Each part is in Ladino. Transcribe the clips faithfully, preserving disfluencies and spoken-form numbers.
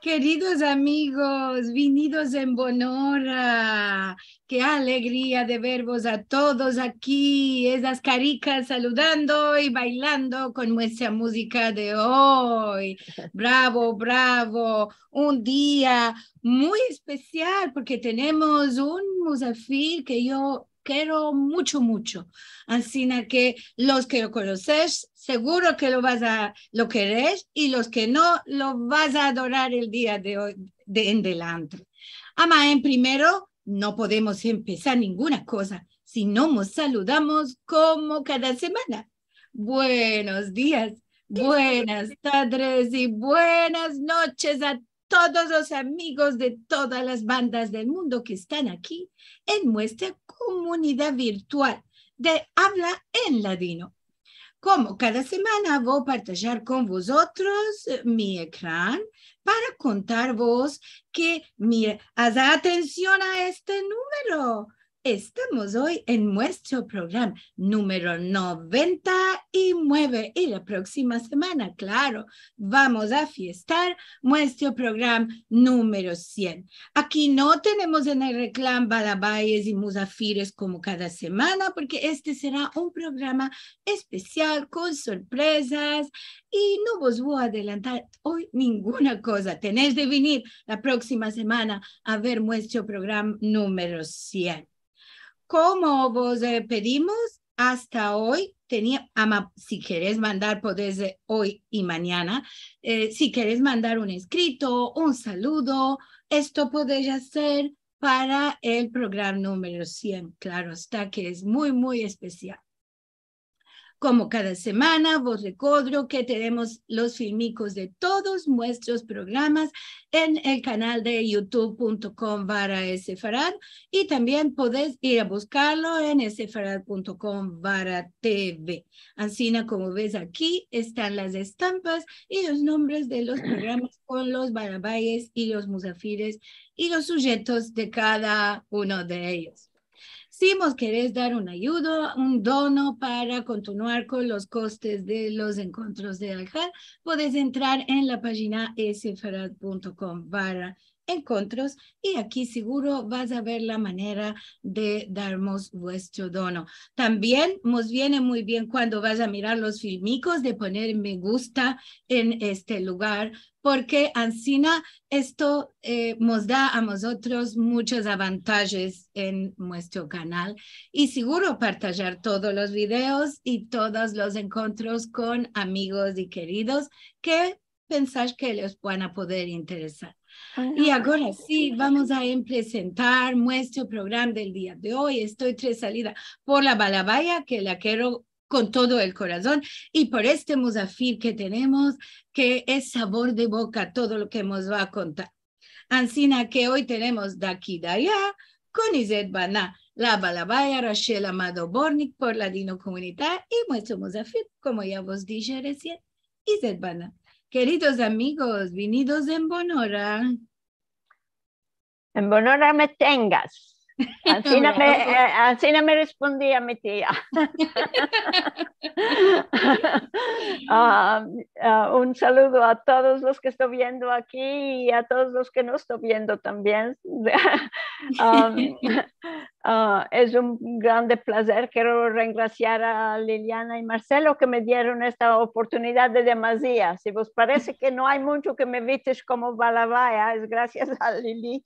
Keridos amigos, vinidos en bon ora. Ke alegria de vervos a todos aki. Es las karikas saludando i baylando kon muestra muzika de oy. Bravo, bravo. Un dia muy espesial porke tenemos un muzafir ke yo kero muncho, muncho. Ansina ke los ke lo konosesh, seguro ke lo vas a, lo keresh, i los ke no, lo vas a adorar el dia de oy, de en delante. Ama, en primero, no podemos empesar ninguna koza si no mos saludamos komo kada semana. Buenos dias, buenas tadres i buenas noches a todos los amigos de todas las bandas del mundo ke estan aki en muestra komunidad virtual de Avla en Ladino. Komo kada semana, vo a partajar kon vozotros, eh, mi ekran para kontarvos ke, mira, aza atension a este numero. Estamos oy en muestro programa numero noventa i mueve i la proksima semana, klaro, vamos a fiestar muestro programa numero sien. Aki no tenemos en el reklam balabayes i muzafires komo kada semana, porke este sera un programa espesial kon sorprezas i no vos vo a adelantar oy ninguna koza. Tenesh de vinir la proksima semana a ver muestro programa numero sien. Komo vos, eh, pedimos, asta oy tenia, ama, si keres mandar, podes, eh, oy i manyana. Eh, si keres mandar un eskrito, un saludo, esto podes azer para el programa numero sien. Klaro esta ke es muy, muy espesial. Komo kada semana, vos rekodro ke tenemos los filmikos de todos muestros programas en el kanal de youtube punto com barra sefarad i tambien podes ir a buskarlo en sefarad punto com barra T V. Ansina, komo ves aki, estan las estampas i los nombres de los programas kon los balabayes i los muzafires i los sujetos de kada uno de eyos. Si mos keres dar un ayudo, un dono para kontinuar kon los kostes de los enkontros de Alhal, podes entrar en la pajina sefarad punto com barra enkontros i aki seguro vas a ver la manera de darmos vuestro dono. Tambien mos viene muy bien kuando vas a mirar los filmikos de poner me gusta en este lugar, porke ansina esto, eh, mos da a mozotros munchos avantajes en muestro kanal. I seguro partajar todos los videos i todos los enkontros kon amigos i keridos ke pensash ke les van a poder interesar. I agora si, vamos a presentar muestro programa del dia de oy. Esto es Tresalida por la Balabaya, ke la kero kon todo el korazon i por este muzafir ke tenemos, ke es savor de boka todo lo ke mos va a kontar. Ansina ke oy tenemos De aki de aya kon Izet Bana, la Balabaya Rachel Amado Bortnick por Ladinokomunita i muestro muzafir, komo ya vos dishe resien, Izet Bana. Keridos amigos, vinidos en bon ora. En bon ora me tengas. Ansina me, eh, ansina me respondia mi tia. Ah, ah, un saludo a todos los ke esto viendo aki i a todos los ke no esto viendo tambien. Am, ah, es un grande plazer. Kero rengrasiar a Liliana i Marcelo ke me dieron esta oportunidad de demazia. Si vos parese ke no ay muncho ke me vistesh komo balabaya, es grasias a Lili,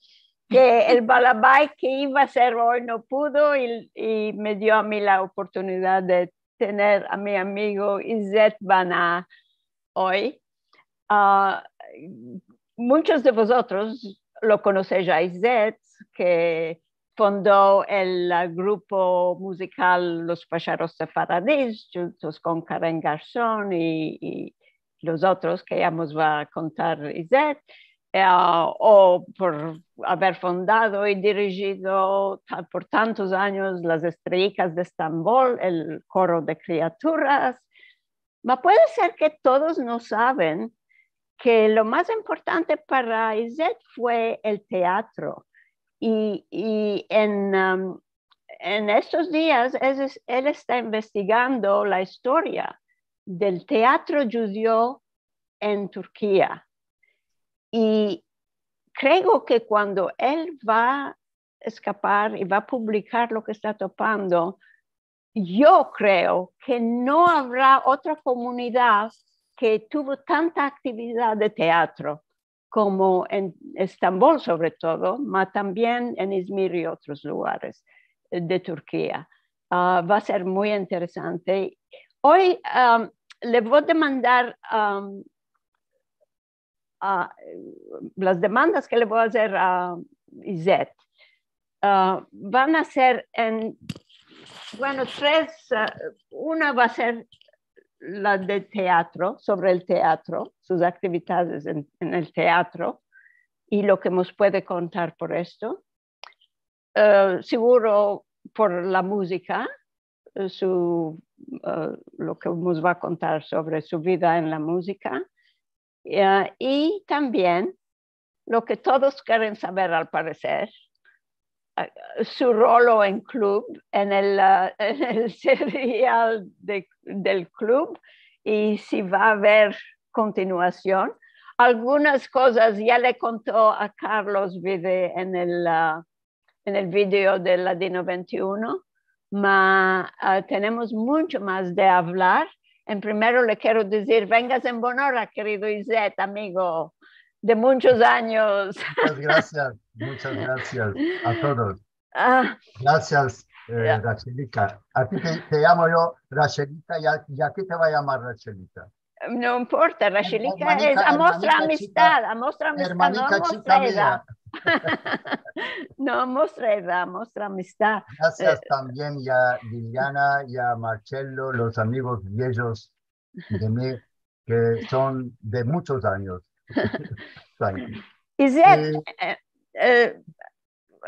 ke el balabay ke iva a ser oy no pudo i, i me dio a mi la oportunidad de tener a mi amigo Izet Bana oy. Ah, munchos de vozotros lo konosesh a Izet, ke fondo el, ah, grupo muzikal Los Pasharos Sefaradis, djuntos kon Karen Garzon i, i los otros ke ya mos va a kontar Izet, eh, o por aver fondado i dirijido ta-, por tantos anyos Las Estreyikas de Estambol, el koro de kriaturas. Ma puede ser ke todos no saven ke lo mas importante para Izet fue el teatro. I, i en, am, en estos dias es, es, el esta investigando la istoria del teatro djudio en Turkia. I kreo ke kuando el va eskapar i va publikar lo ke esta topando, yo kreo ke no avra otra komunidad ke tuvo tanta aktividad de teatro komo en Estambol, sovre todo, ma tambien en Izmir i otros lugares de Turkia. Ah, va a ser muy interesante. Oy, am, le vo a demandar, am, a, las demandas ke le vo a azer a Izet, ah, van a ser en, bueno, tres, ah, una va a ser la de teatro, sovre el teatro, sus aktividades en, en el teatro i lo ke mos puede kontar por esto. Eh, siguro por la muzika, eh, su, eh, lo ke mos va a kontar sovre su vida en la muzika. Eh, i tambien lo ke todos keren saver, al pareser, eh, su rolo en klub, en el, eh, en el serial de, del klub, i si va a aver kontinuasion. Algunas kozas ya le konto a Carlos Vide en el, ah, en el video de Ladino veintiuno, ma, ah, tenemos muncho mas de avlar. En primero le kero dizir, vengas en bon ora, kerido Izet, amigo de munchos anyos. Munchas grasias, munchas grasias a todos. Ah, grasias, eh, ya. Rachelita. A ti te, te yamo yo Rachelita, i a, i a ti te va a yamar Rachelita. No importa, Rachelita es, ermanika, amostra amistad, amostra amistad, no amostra edad. No amostra edad, amostra amistad. Grasias, eh, tambien i a Liliana i a Marcelo, los amigos viejos de mi, ke son de munchos anyos. Izet, eh, eh,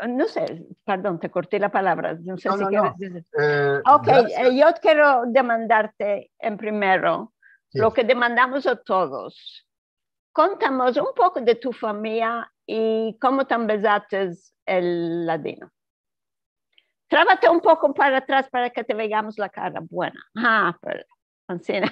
no se, pardon, te korti la palavra, no se si keres dizir. Eh, ok, grasias. Eh, yo kero demandarte en primero lo ke demandamos a todos. Kontamos un poko de tu famiya i komo te ambezates el ladino. Travate un poko para atras para ke te veyamos la kara buena. Ah, pero Ansina.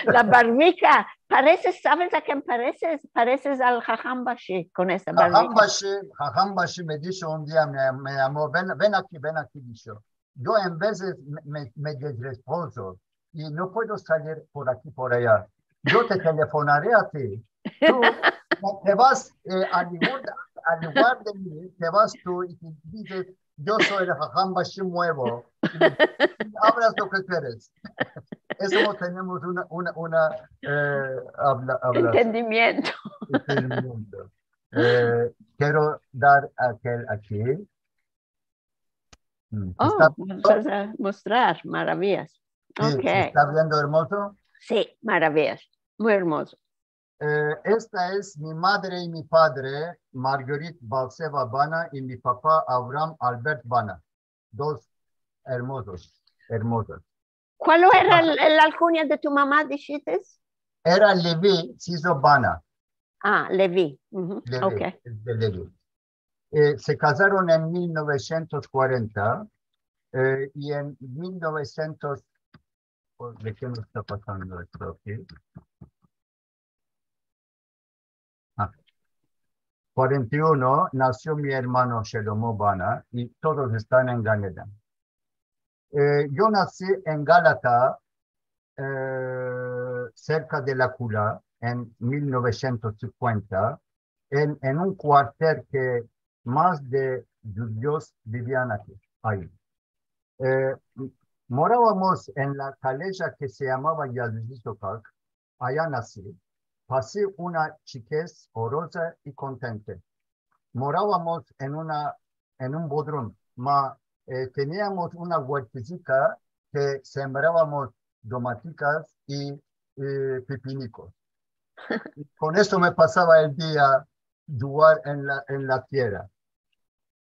La barbika. Pareses, saves a ken pareses? Pareses al Haham Bashi kon esta barbika. Haham Bashi, Haham Bashi me disho un dia, me, me yamo, ven, ven aki, ven aki, disho. Yo en vezes me, me, me desrespozo i no puedo salir por aki, por aya. Yo te telefonare a ti. Tu te vas, eh, al lugar, al lugar de mi, te vas tu i te dizes, yo so el Haham Bashi muevo. I avlas lo ke keres. Eso no tenemos una, una, una, eh, avla-, avla-, entendimiento. Entendimiento. Eh, kero dar akel aki. Mm, oh, esta, mos vas a mostrar, maravias. Si, ok. Esta viendo ermozo? Si, maravias. Muy ermozo. Eh, esta es mi madre i mi padre, Marguerite Balseva Bana i mi papa Avram Albert Bana, dos ermozos, ermozas. Kual era el, el alkunya de tu mama, dishites? Era Levi, se izo Bana. Ah, Levi. Levi, ok. Es de Levi. Eh, se kazaron en mil novesientos kuarenta, eh, i en mil novesientos, oh, de ke me esta pasando esto aki? Ah. Kuarenta i uno nasio mi ermano Shelomo Bana i todos estan en Gan Eden. Eh, yo nasi en Galata, eh, serka de La Kula, en mil novesientos sinkuenta, en, en un kuartel ke mas de djudios bivian aki, ayi. Eh, moravamos en la kaleja ke se yamava Yalnızlık Sokak, aya nasi, pasi una chikez oroza i kontente. Moravamos en una, en un bodrum, ma, eh, teniamos una guertecika ke semravamos domatikas i, i pepinikos. I kon esto me pasava el dia djugar en la, en la tierra.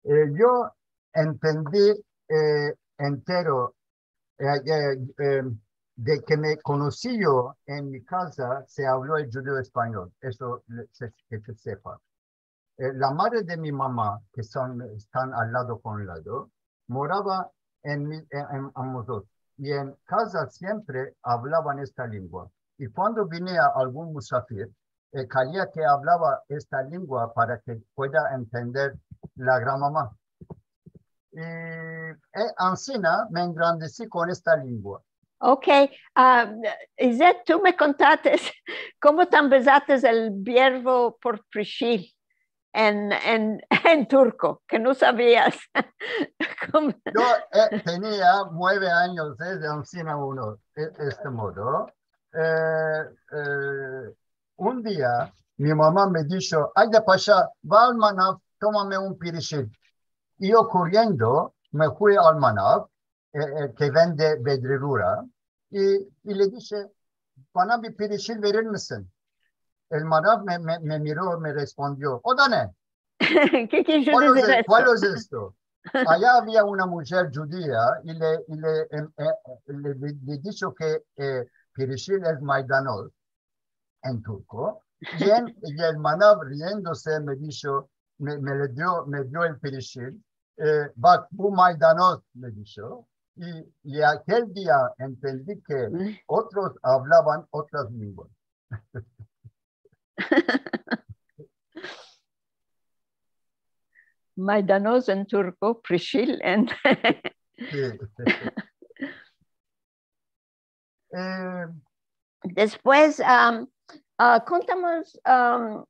Eh, yo entendi, eh, entero, eh, eh, eh, de ke me konosi yo, en mi kaza se avlo el djudeo-espanyol, esto le, se, ke se sepa. Eh, la madre de mi mama, ke son, estan al lado kon lado, morava en mi, en, en, en Mozot. I en kaza siempre avlavan esta lengua. I kuando venia algun musafir, E, kalia ke avlava esta lingua para ke pueda entender la granmama. I, e, ansina me engrandesi kon esta lingua. Ok. Ah, Izet, tu me kontates komo te ambezates el verbo por prişil en, en, en turko, ke no savias. Komo- Yo, e, tenia mueve anyos, e, de ansina uno, e, este modo. E, e, un dia, mi mama me disho, "Ayde paşa, va al manav, tomame un pirişil." I yo, koriendo, me fui al manav, e, e, ke vende vedrelura, i, i le dishe, "Bana bir pirişil verir misin?" El manav me, me, me miro, me respondio, "O da ne? Ke keriz Kual es, dizir kual esto? Es esto?" Aya avia una mujer djudia i le, i le, em, e, le, le, le disho ke, e, pirişil es maydanoz en turko. I en, i el manav riendose me disho, me, me le dio, me dio el pirişil. E, "Bak, bu maydanoz", me disho. I, i akel dia entendi ke otros avlavan otras linguas. Maydanoz en turko, prişil en... Si. E, Despues, am, ah, kontamos, am,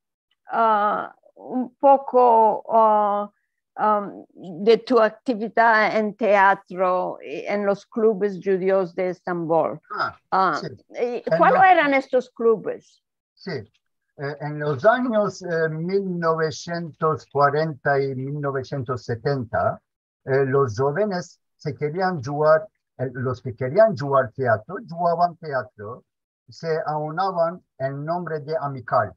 ah, un poko, ah, am, de tu aktividad en teatro, e, en los klubes djudios de Estambol. a, Ah, si. I En kualo los- eran estos klubes? Si. E, en los anyos, e, mil novesientos kuarenta i mil novesientos setenta, e, los djovenes se kerian djugar, e, los ke kerian djugar teatro, djugavan teatro, se aunavan en nombre de Amikal.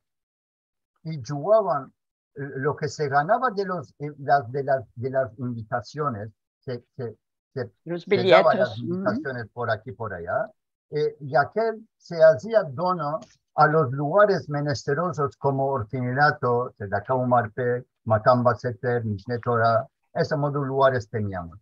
I djugavan, e, lo ke se ganava de los, e, las, de las, de las invitasiones, se, se, se, Los se dava bilyetos. las Uhu. Invitasiones por aki, por aya, e, i akel se azia dono a los lugares menesterosos komo orfelinato, Sedaka Umarpe, Matan Baseter, Mishne Tora, ese modo lugares teniamos.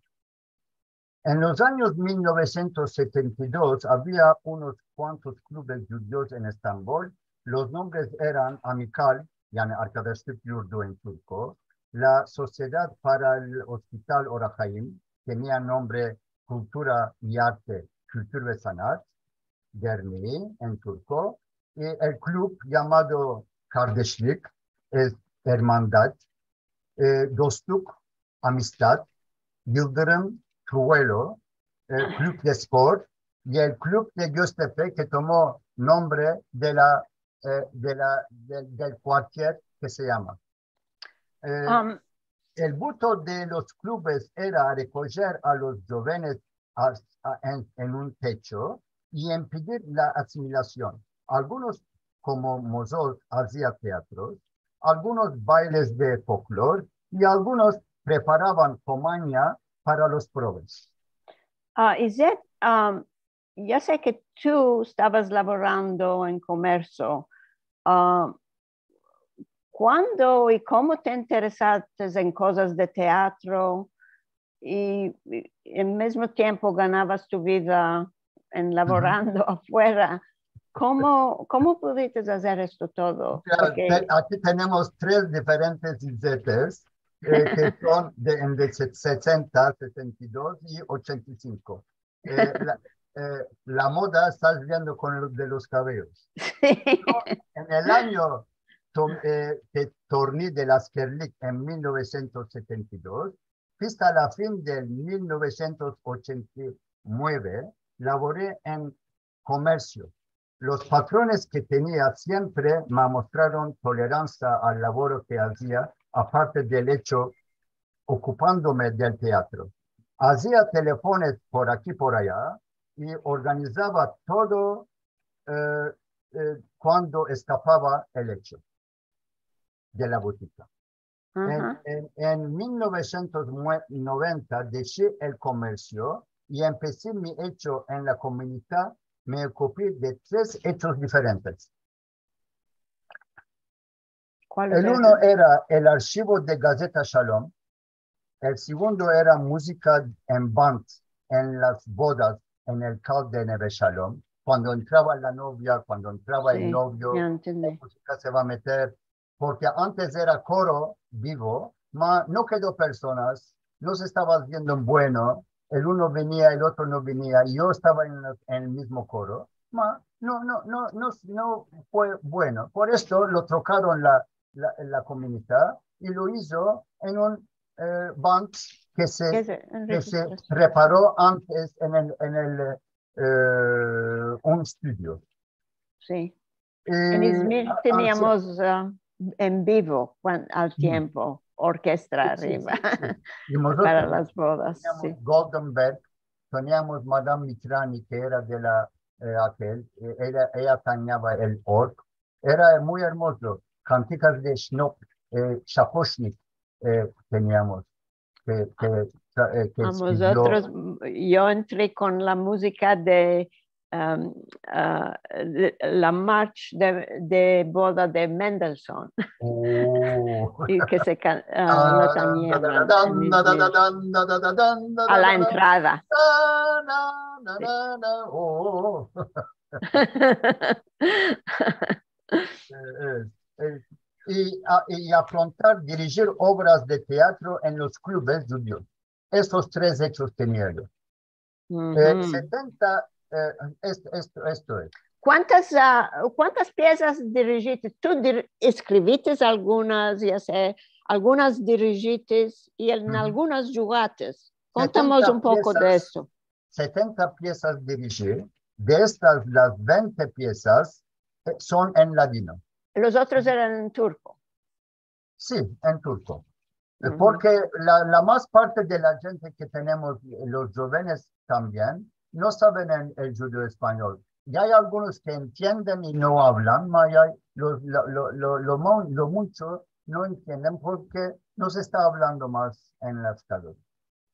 En los anyos mil novesientos setenta i dos avia unos kuantos klubes djudios en Estambol. Los nombres eran Amikal, yani Arkadaşlık Yurdu en turko, la Sociedad para el Hospital Orahayim, tenia nombre Kultura i Arte, Kültür ve Sanat Derneği en turko, i el klub yamado Kardeşlik, es Hermandad, e, Dostluk, Amistad, Yıldırım, Truelo, e, Club de Sport, i el Club de Göztepe, ke tomo nombre de la, e, de la, del, del kuartier ke se yama. E, Am, el buto de los klubes era rekojer a los djovenes a, a, en, en un techo i impidir la asimilasion. Algunos, komo Mozol, azia teatros, algunos bayles de folklor i algunos preparavan komanya para los proves. Ah, Izet, am, ya se ke tu estavas lavorando en komersio. Ah, kuando i komo te interesastes en kozas de teatro i, i al mizmo tiempo ganavas tu vida en lavorando afuera? Komo, komo pudites azer esto todo? Ya, Porke te-, aki tenemos tres diferentes Izetes, e, ke son de, entre se-, sesenta, sesenta i dos i ochenta i sinko. E, la, e, la moda esta subiendo kon el de los kavelos. Yo, en el anyo to-, e, ke torni del askerlik en mil novesientos setenta i dos, fisto a la fin del mil novesientos ochenta i mueve, lavori en komersio. Los patrones ke tenia siempre me amostraron toleransa al lavoro ke azia, aparte del echo okupandome del teatro. Azia telefones por aki, por aya, i organizava todo, e, e, kuando eskapava el echo de la butika. En, en, en mil novesientos noventa deshi el komersio i empesi mi echo en la komunidad, me okupi de tres echos diferentes. El uno era el arshivo de Gazeta Shalom, el segundo era muzika en band en las bodas en el kal de Neve Shalom, kuando entrava la novia, kuando entrava el Si, novio, ya la entendi. muzika se va a meter, porke antes era koro bivo, ma no kedo personas, no se estava aziendo bueno, el uno venia, el otro no venia, i yo estava en, la- en el mizmo koro, ma no, no, no, no, no fue bueno. Por esto lo trokaron la, la, la komunidad i lo izo en un eh, bank ke se, Ke se ke se enregistra. preparo antes en el, en el eh, un estudio. Si. Eh, En Izmir a- teniamos ah, en bivo kuan- al tiempo orkestra Si, si, arriva si, si. I para mozotros las bodas. Si. teniamos Goldenberg, teniamos Madame Mitrani, ke era de la, eh, akel, eh, ella, ella tanyava el org. Era muy ermozo. Kantikas de Schnop, eh, Shaposhnik, eh, teniamos. Ke, ke, eh, ke A eskirio. mozotros, yo entri kon la muzika de um, ah, de- la march de, de boda de Mendelssohn. Oh. I ke se can- ah, la tanyeva en Izmir. A la entrada. Oh. Eh, eh, eh, i, a- i afrontar dirijir obras de teatro en los klubes djudios. Estos tres echos tenia yo. Eh, Uhu. setenta, eh, es- esto, esto es. Kuantas, ah, kuantas piesas dirijiste? Tu dir- eskrivites algunas, ya se, algunas dirijiste i en Uhu. algunas djugates. Kontamos Setenta un poko de piesas, esto. Setenta piesas diriji. De estas, las vente piesas eh, son en ladino. Los otros eran en turko. Si, en turko. Eh, Uhu. Porke la, la mas parte de la djente ke tenemos, eh, los djovenes tambien, no saven en el djudeo-espanyol. I ay algunos ke entienden i no avlan, ma ay, lo, lo, lo, lo, lo mu- lo muncho no entienden porke no se esta avlando mas en las kazas.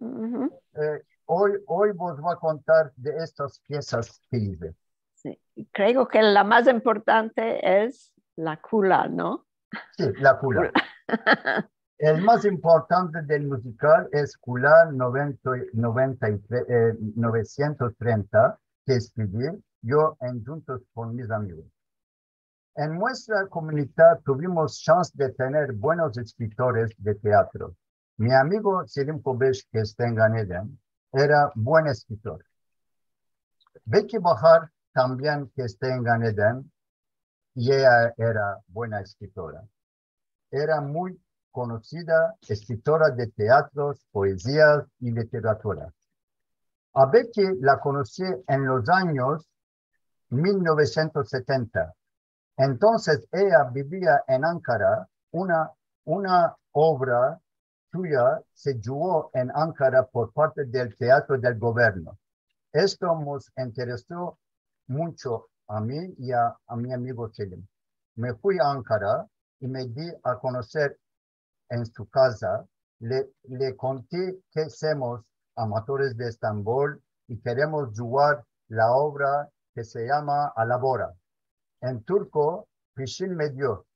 Uhu. Eh, oy, oy vos vo a kontar de estas piesas ke ize. Si. Kreo ke la mas importante es la kula, no? Si, la kula. El mas importante del muzikal es Kula noventa, noventa i tres, eh, novesientos trenta, ke eskrivi yo endjuntos kon mis amigos. En muestra komunidad tuvimos shans de tener buenos eskrivores de teatro. Mi amigo Selim Kobesh, ke esta en Gan Eden, era buen eskritor. Beki Bahar, tambien ke esta en Gan Eden, i eya era buena eskritora. Era muy konosida eskritora de teatros, poezias i literatura. A Beki la konosi en los anyos mil novesientos setenta. Entonses eya bivia en Ankara, una, una ovra suya se djugo en Ankara por parte del Teatro del Governo. Esto mos intereso muncho a mi i a, a mi amigo Selim. Me fui a Ankara i me di a konoser en su kaza, le, le konti ke semos amatores de Estambol i keremos djugar la ovra ke se yama Alabora. En turko, Pişin me dio.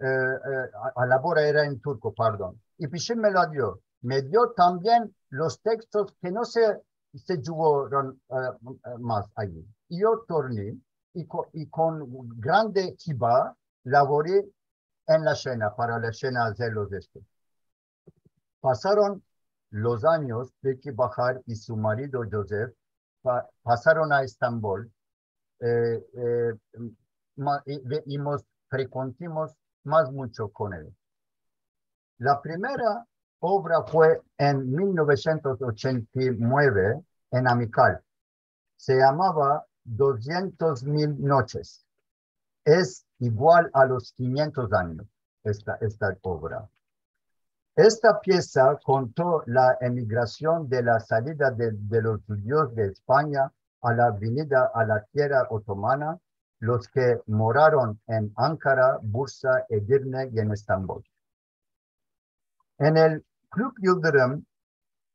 Eh, eh, a- Alabora era en turko, pardon. I Pişin me la dio. Me dio tambien los tekstos ke no se, se djugoron, eh, mas ayi. I yo torni i ko- i kon grande hiba lavori en la sena, para la sena azerlos esto. Pasaron los anyos, Beki Bahar i su marido Joseph pa- pasaron a Estambol, eh, eh, ma- i, ve- i mos frekontimos mas muncho kon el. La primera ovra fue en mil novesientos ochenta i mueve en Amikal. Se yamava Dosientos mil noches. Es igual a los kinyentos anyos esta, esta ovra. Esta piesa konto la emigrasion de la salida de, de los djudios de Espanya a la venida a la tierra otomana, los ke moraron en Ankara, Bursa, Edirne i en Estambol. En el Klub Yildirim,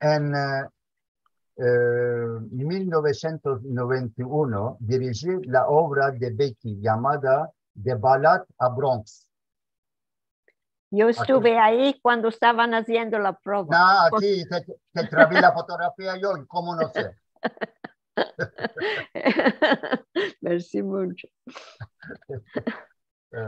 en eh, eh, mil novesientos noventa i uno, diriji la ovra de Beki yamada De Balat a Bronx. Yo estuve ayi kuando estavan aziendo la prova. Na, aki te, te travi la fotografia yo, i komo no se. Mersi muncho. E,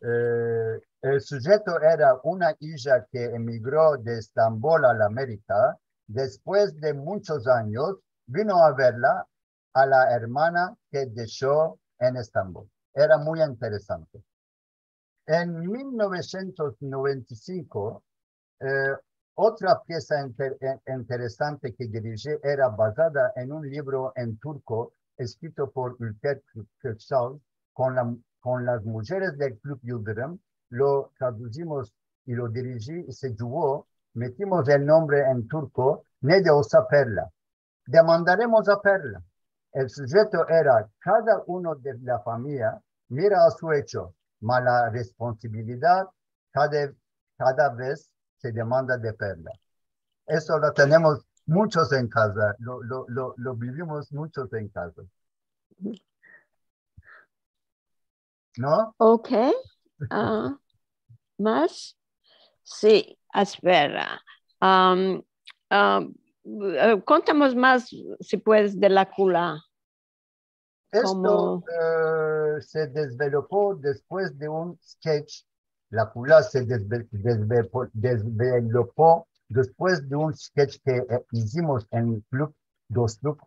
e, el sujeto era una ija ke emigro de Estambol a la Amerika. Despues de munchos anyos, vino a verla a la ermana ke desho en Estambol. Era muy interesante. En mil novesientos noventa i sinko, e, otra piesa inter-, en-, interesante ke diriji era bazada en un livro en turko eskrito por Ülker Kö-, Köksal, kon la, kon las mujeres del Klub Yildirim. Lo traduzimos i lo diriji i se yuvo, metimos el nombre en turko, Ne de olsa Perla. Demandaremos a Perla. El sujeto era kada uno de la famiya mira a su echo, ma la responsabilidad kada, kada vez se demanda de Perla. Esto lo tenemos munchos en kaza, lo, lo, lo, lo bivimos munchos en kaza. No? Okey. A, mas? Si, espera. Am, am, e, kontamos mas, si puedes, de la kula. Esto, komo e, se dezvelopo despues de un sketch. La kula se dezve-, dezvepo-, dezvelopo despues de un sketch ke, e, izimos en Klub Dostluk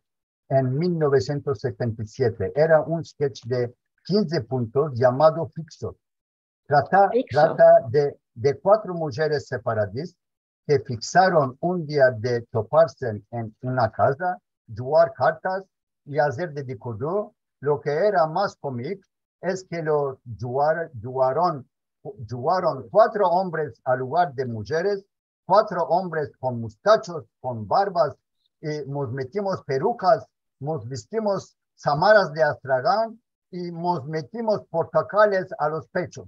en mil novesientos setenta i siete. Era un sketch de kinze puntos yamado Fikso. Trata, Fikso. Trata de, de kuatro mujeres sefaradis ke fiksaron un dia de toparse en una kaza, djugar kartas i azer dedikodu. Lo ke era mas komik es ke lo djugar-, djugaron, djugaron kuatro ombres al lugar de mujeres, kuatro ombres kon mustachos, kon barbas, i mos metimos perukas, mos vistimos samaras de astragan i mos metimos portakales a los pechos.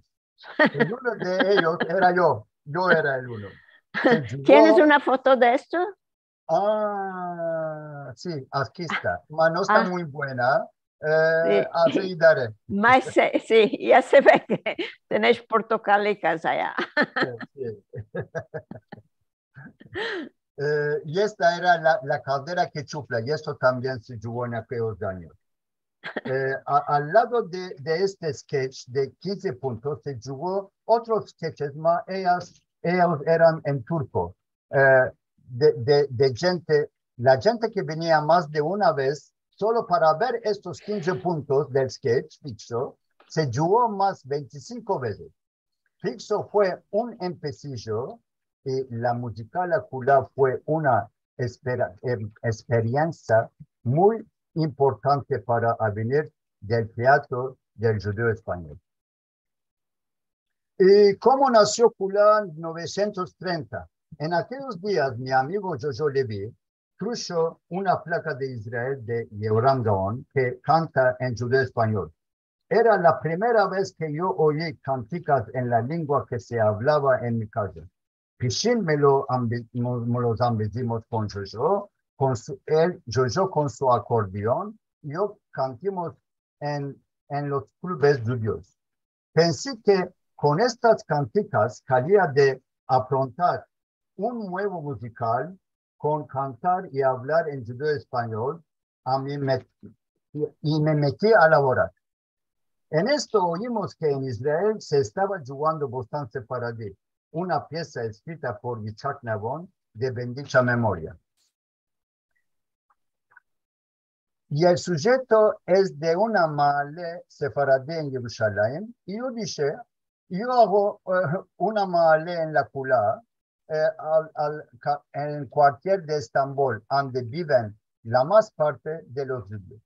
El uno de eyos era yo, yo era el uno. Se djugo. Tienes una foto de esto? A, si, aki esta. Ma no esta muy buena. E, si. Aze idare. Mas, e, si, ya se ve ke tenesh portakalikas aya. Si, si. E, i esta era la, la kaldera ke chufla, i esto tambien se djugo en akeyos anyos. E, a, al lado de, de este sketch de kinze puntos se djugo otros sketches, ma eyas, eyos eran en turko. E, de, de, de djente, la djente ke venia mas de una vez solo para ver estos kinze puntos del sketch Fikso, se djugo mas vente i sinko vezes. Fikso fue un empesijo i la muzika La Kula fue una espera-, em, eksperiensia muy importante para avenir del teatro del djudeo-espanyol. I komo nasio Kula en novesientos trenta? En akeyos dias, mi amigo Jojo Levi trusho una flaka de Israel de Yehoram Gaon ke kanta en djudeo-espanyol. Era la primera vez ke yo oyi kantikas en la lengua ke se avlava en mi kaza. Pishin me lo ambi-, mo-, mo los ambezimos kon Jojo, kon su, el, Jojo kon su akordeon, i yo kantimos en, en los klubes djudios. Pensi ke kon estas kantikas kalia de aprontar un muevo muzikal kon kantar i avlar en djudeo-espanyol, a mi me, i, i me meti a lavorar. En esto oyimos ke en Israel se estava djugando Bostan Sefaradi, una piesa eskrita por Yitzhak Navon de bendicha memoria. I el sujeto es de una maale sefaradi en Yerushalayim, i yo dishe, yo ago, e, una maale en La Kula, e, al, al ka-, en el kuartier de Estambol, ande biven la mas parte de los djudios.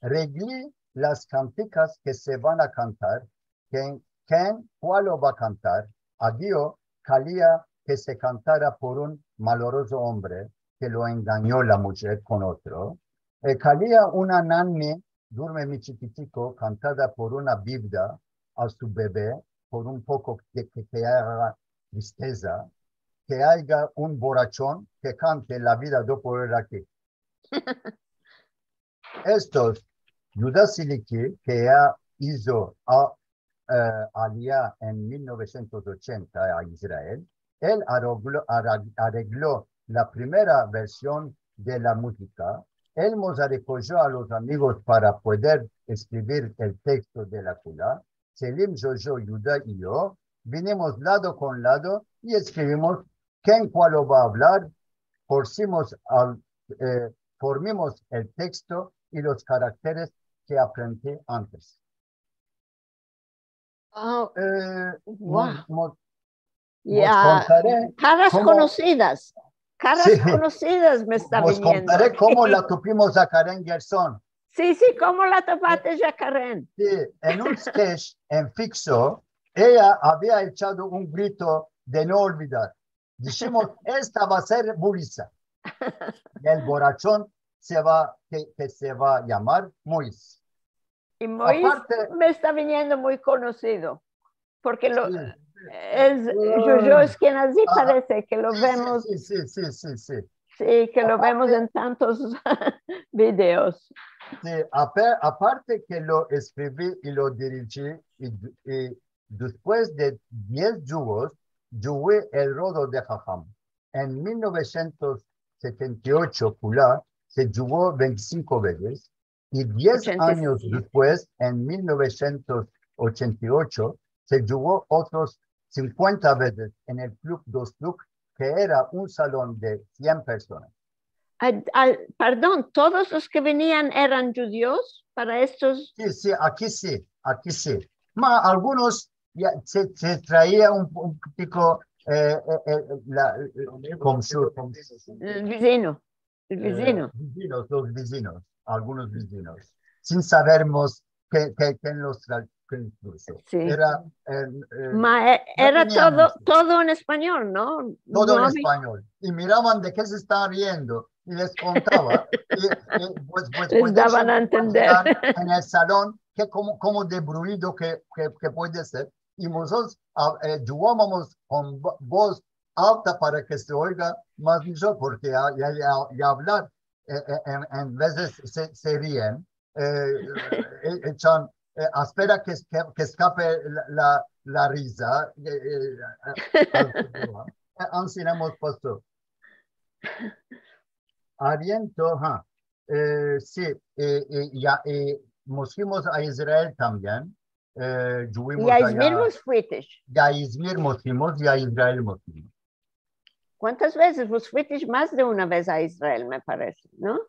Regli las kantikas ke se van a kantar, ken, ken, kual lo va a kantar, adio kalia ke se kantara por un malorozo ombre ke lo enganyo la mujer kon otro, e, kalia una nanni, durme mi chikitiko, kantada por una bivda a su bebe, por un poko ke, ke, ke aga tristeza, ke aya un borachon ke kante La vida do por el aki. Estos, Yuda Siliki, ke ya izo a, e, aliya en mil novesientos ochenta a Israel, el areglo, arag-, areglo la primera version de la muzika, El mos arekojo a los amigos para pueder eskrivir el teksto de la kula. Selim, Jojo, Yuda i yo vinimos lado kon lado i eskrivimos ken kual lo va avlar, forsimos al, e, formimos el teksto i los karakteres ke aprendi antes. Wow. E, Wow. mos, mos, mos Ya, kontare karas komo konosidas. Karas Si. Konosidas me esta Mos viniendo. Kontare komo la topimos a Karen Gerson. Si, si, komo la topates a Karen? Si, en un sketch en fikso, eya avia echado un grito de no olvidar. Dishimos, esta va a ser Bulisa. I el borachon se va, ke, ke se va a yamar Mois. I Mois Aparte me esta viniendo muy konosido, porke lo, Si. es, Jojo es kien azi Ah, parese ke lo si, vemos, si, si, si, si, si. si, ke lo vemos Aparte en tantos videos. Si, ape- aparte ke lo eskrivi i lo diriji, i, i despues de diez djuos, djuvi el rodo de Haham. En mil novesientos setenta i ocho, kula se djuvo vente i sinko vezes, i diez Ochenta i siete. Anyos despues, en mil novesientos ochenta i ocho, se djuvo otros sinkuenta vezes en el Klub Dostluk, ke era un salon de sien personas. Ay, ay, pardon, todos los ke venian eran djudios para estos? Si, si, aki si, aki si. Ma algunos ya se, se traia un, un piko, e, e, e, la, e, komshu, komshu. El vizino, el E, vizino. Vizinos, los vizinos, algunos vizinos, sin savermos ke, ke, ken los tra-, ken los puso. Si. Era, e, e, Ma, e, no era tenian todo, mucho. Todo en espanyol, no? Todo No en avia- espanyol. I miravan de ke se estan riendo. I les kontava. I, i, pues, pues, Les puedes davan a entender. imajinar en el salon ke komo, komo de bruido ke, ke, ke puede ser. I mozotros, a, e, djuvavamos kon vo-, voz alta para ke se oiga mas mijor, porke ya, ya, ya, ya avlar, e, e, en, en vezes se, se rien, e, e, echan, e, espera ke, ke, ke eskape la, la, la riza, e, e, e, e, ansina mos paso. Ariento, ha. E, si, e, e, ya, e, mos fuimos a Israel tambien. E, djuvimos I a Izmir aya. Mos fuitish. Ya Izmir mos fuimos, ya Israel mos fuimos. Kuantas vezes? Mos fuitish mas de una vez a Israel, me parese, no?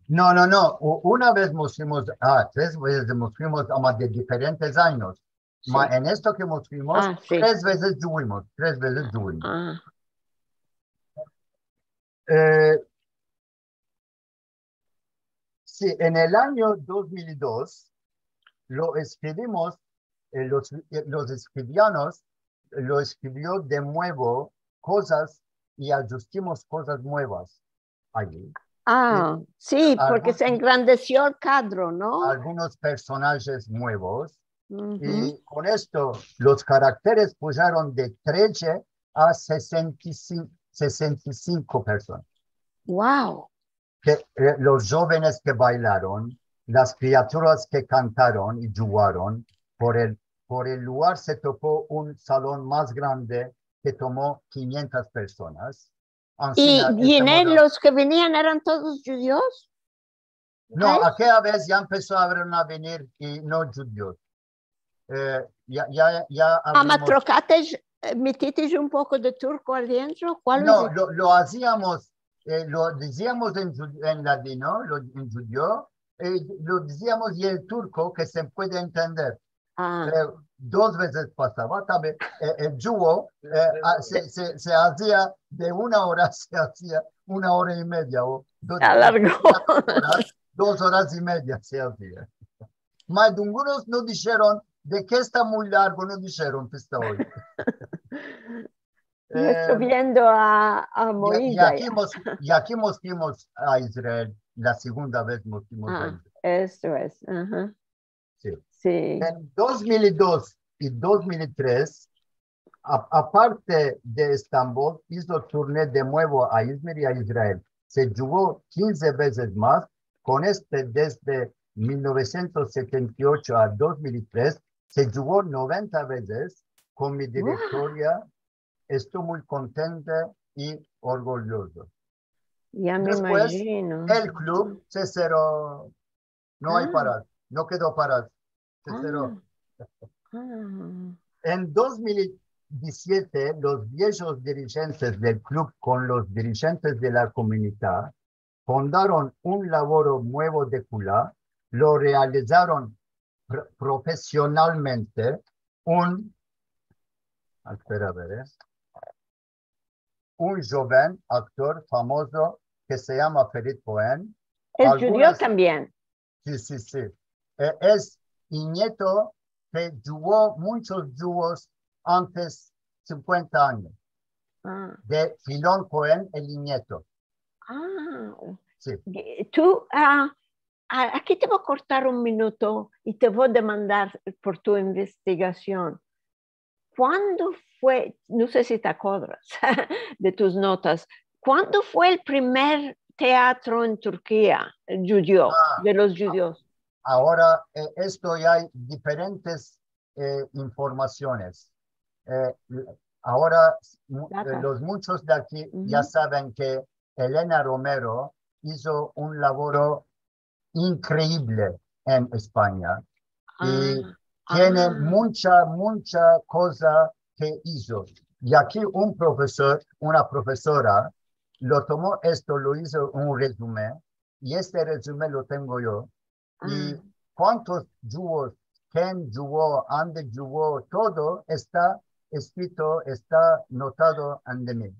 No, no, no. U-, una vez mos fuimos, a, tres vezes mos fuimos, ama de diferentes anyos. Ma Si. En esto ke mos fuimos, A, si. Tres vezes djuvimos, tres vezes djuvimos. A. E, si, en el anyo dos mil i dos lo eskrivimos, e, los, e, los eskrivianos lo eskrivio de muevo kozas i adjustimos kozas muevas ayi. A, si, porke se Algun- engrandesio el kadro, no? Algunos personajes muevos Uhu. I kon esto los karakteres pujaron de treze a sesenta i sinko, sesenta i sinko personas. Wow. Ke, e, los jovenes ke baylaron, las kriaturas ke kantaron i djuvaron, por el, por el lugar se topo un salon mas grande ke tomo kinyentas personas. I, i en el los ke venian eran todos djudios? No, akeya vez ya empesaron a venir i no djudios. E, ya, ya, ya avimos. Ama trokatish, e, metitish un poko de turko adientro? Kual? No, lo, lo aziamos, e, lo diziamos en dju-, en ladino, lo, en djudio, e, lo diziamos i el turko ke se puede entender. A. E, dos vezes pasava, tambe, e, el djuvo, e, a, se, se, se azia de una ora, se azia una ora i media, o dos, alargo. Dos oras, dos oras i media se azia. Ma dungunos no disheron de ke esta muy largo, no disheron asta oy. Yo esto, e, viendo a, a Moiz. I aki mos, i aki mos fuimos a Israel, la segunda vez mos fuimos a Israel. A, esto es, aha. Si. Si. En dos mil i dos i dos mil i tres, a, aparte de Estambol, izo turne de muevo a Izmir i a Israel. Se djuvo kinze vezes mas, kon este desde mil novesientos setenta i ocho a dos mil i tres, se djuvo noventa vezes kon mi direktoria. Esto muy kontenta i orgulyoza. Ya me imajino. Despues, el klub se serro. No ay para, no kedo para. Se serro. En dos mil i dizisiete, los viejos dirijentes del klub kon los dirijentes de la komunidad fondaron un lavoro muevo de kula, lo realizaron pro-, profesionalmente, un, espera a ver, eh, un joven aktor famozo ke se yama Ferit Koen. Es djudio tambien. Si, si, si. E, es el nieto ke djuvo munchos djuos antes sinkuenta anyos. De Filon Koen, el nieto. Si. Tu, a, a, aki te vo a kortar un minuto i te vo a demandar por tu investigasion. Kuando fue, no se si te akodras de tus notas, kuando fue el primer teatro en Turkia, djudio, de los djudios? Agora, e, esto ya ay diferentes, e, informasiones. E, agora, mu-, e, los munchos de aki ya saven ke Elena Romero izo un lavoro inkreivle en Espanya i tiene muncha, muncha koza ke izo. I aki un profesor, una profesora, lo tomo esto, lo izo un rezumen, i este rezumen lo tengo yo. I kuantos djuos, ken djuo, ande djuo, todo esta eskrito, esta notado ande mi.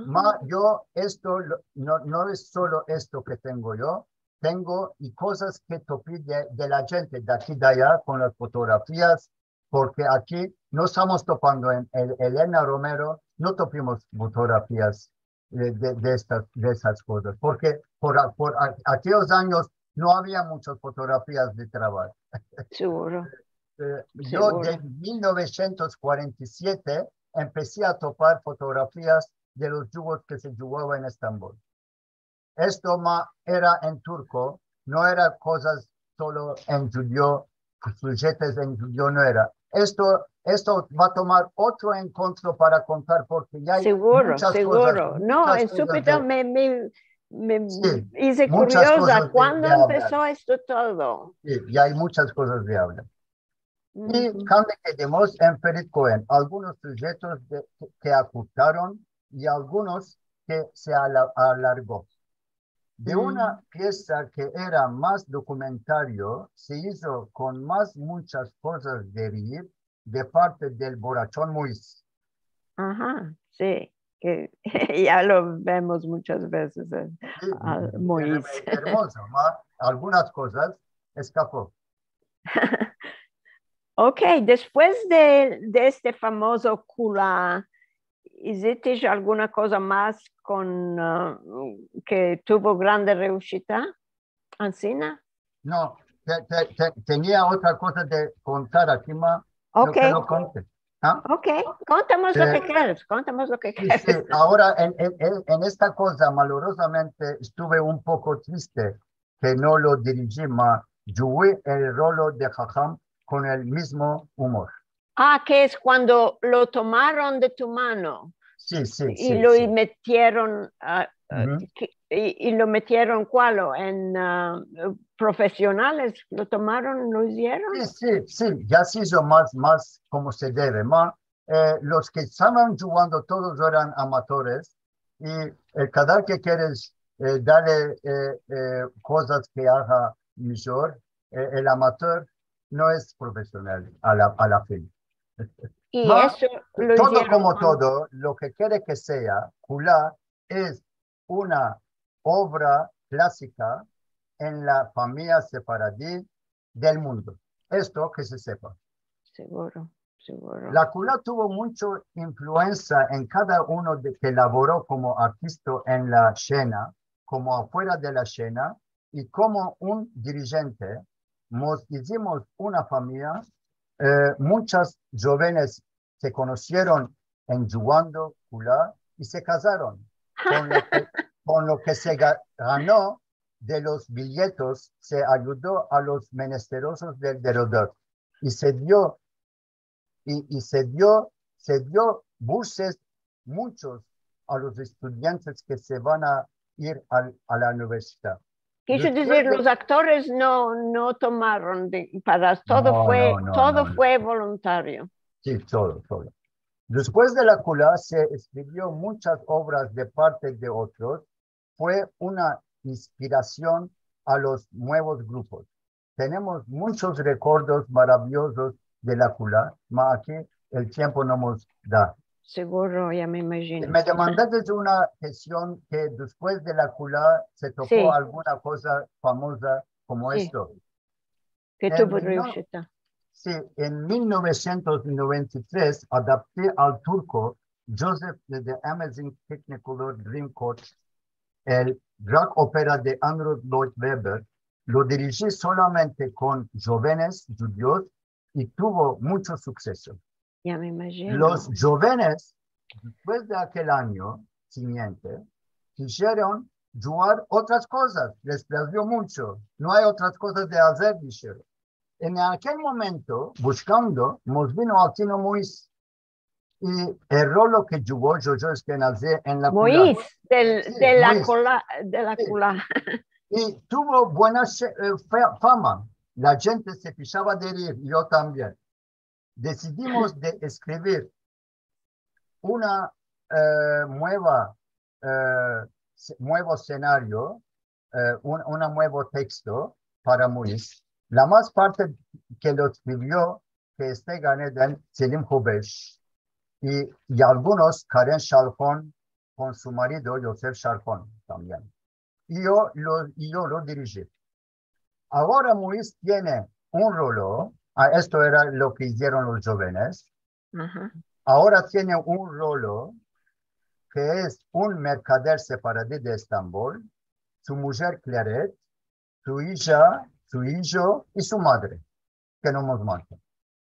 Ma yo esto lo, no, no es solo esto ke tengo yo, tengo i kozas ke topi de, de la djente de aki de aya kon las fotografias, porke aki no estamos topando en el, Elena Romero, no topimos fotografias de, de, de estas, de esas kozas, porke por a-, por a-, akeyos anyos no avia munchas fotografias de travajo. Seguro. E, yo de mil novesientos kuarenta i siete empesi a topar fotografias de los djuos ke se djugava en Estambol. Esto ma era en turko, no era kozas solo en djudio, sujetos en djudio no era. Esto, esto va a tomar otro enkontro para kontar porke ya ay munchas kozas, munchas kozas de... Seguro, seguro. No, en supito me, me, me ize kurioza kuando empeso esto todo. Si, ya ay munchas kozas de avlar. I kande kedemos en Ferit Koen, algunos sujetos de, ke, ke akurtaron i algunos ke se ala-, alargo. De una piesa ke era mas dokumentario, se izo kon mas munchas kozas de reir de parte del borachon Moiz. Aha, si, ke ya lo vemos munchas vezes, e, si, al Moiz. Her-, hermozo, ma algunas kozas eskapo. Ok, despues de, de este famozo kula, iziste alguna koza mas kon, a, ke tuvo grande reushita? Ansina? No, te, te, te, tenia otra koza de kontar aki, ma, no, ke lo konte. A? Ok, kontamos lo ke keres, kontamos lo ke keres. Si, si. Agora, en, en, en, en esta koza, malorozamente, estuve un poko triste, ke no lo diriji, ma djugi el rolo de Haham kon el mizmo umor. A, ke es kuando lo tomaron de tu mano? Si, si, si, si. I lo metieron, a, a, ke, i, i lo metieron, kualo? En, a, profesionales, lo tomaron, lo izieron? Si, si, si, ya se izo mas, mas komo se deve, ma, e, los ke estavan djugando todos eran amatores, i, e, kada ke keres, e, darle, e, e, kozas ke aga mijor, e, el amator no es profesional a la, a la fin. I ma, esto lo izieron kon... Todo komo todo, lo ke kere ke sea, kula es una ovra klasika en la famiya sefaradi del mundo. Esto ke se sepa. Seguro, seguro. La kula tuvo muncho influensia en kada uno de, ke lavoro komo artista en la shena, komo afuera de la shena, i komo un dirijente, mos izimos una famiya, e, munchas djovenes se konosieron en djugando kula i se kazaron. Kon lo ke, kon lo ke se ga-, gano de los biletos, se ayudo a los menesterosos del deredor. I se dio, i, i se dio, se dio bursas munchos a los estudiantes ke se van a, ir al, a la universidad. Kiere dizir, los aktores no, no tomaron de, para, todo fue, todo fue voluntario. Si, todo, todo. Despues de la Kula se eskrivio munchas ovras de parte de otros. Fue una inspirasion a los muevos grupos. Tenemos munchos rekordos maraviyozos de la Kula, ma aki el tiempo no mos da. Siguro, ya me imajino. Me demandades una kestion ke despues de la Kula se toko alguna koza famoza komo esto. Ke tu puedes reshita? Si, en mil novesientos noventa i tres adapti al turko Joseph de The Amazing Technicolor Dreamcoat, el rock opera de Andrew Lloyd Webber, lo diriji solamente kon jovenes djudios i tuvo muncho sukseso. Ya me imajino. Los jovenes, despues de akel anyo siguiente, kisieron djugar otras kozas, les plazio muncho. No ay otras kozas de azer, disheron. En akel momento, bushkando, mos vino al tino Moiz. I el rolo ke djugo Jojo Eskenazi en la Kula. Moiz, del, de la Kula, de la Kula. I tuvo buena fama. La djente se pishava de rir, yo tambien. Desidimos de eskrivir una, eh, mueva, eh, muevo senario, eh, un, una muevo teksto para Moiz. La mas parte ke lo eskrivio, ke este gane den Selim Hubeş, i, i algunos, Karen Şalhon, kon su marido, Yosef Şalhon, tambien. I yo lo, i yo lo diriji. Agora Moiz tiene un rolo, a, esto era lo ke izieron los jovenes. Agora tiene un rolo ke es un merkader sefaradi de Estambol, su mujer Claret, su ija, su ijo i su madre, ke no mos manta.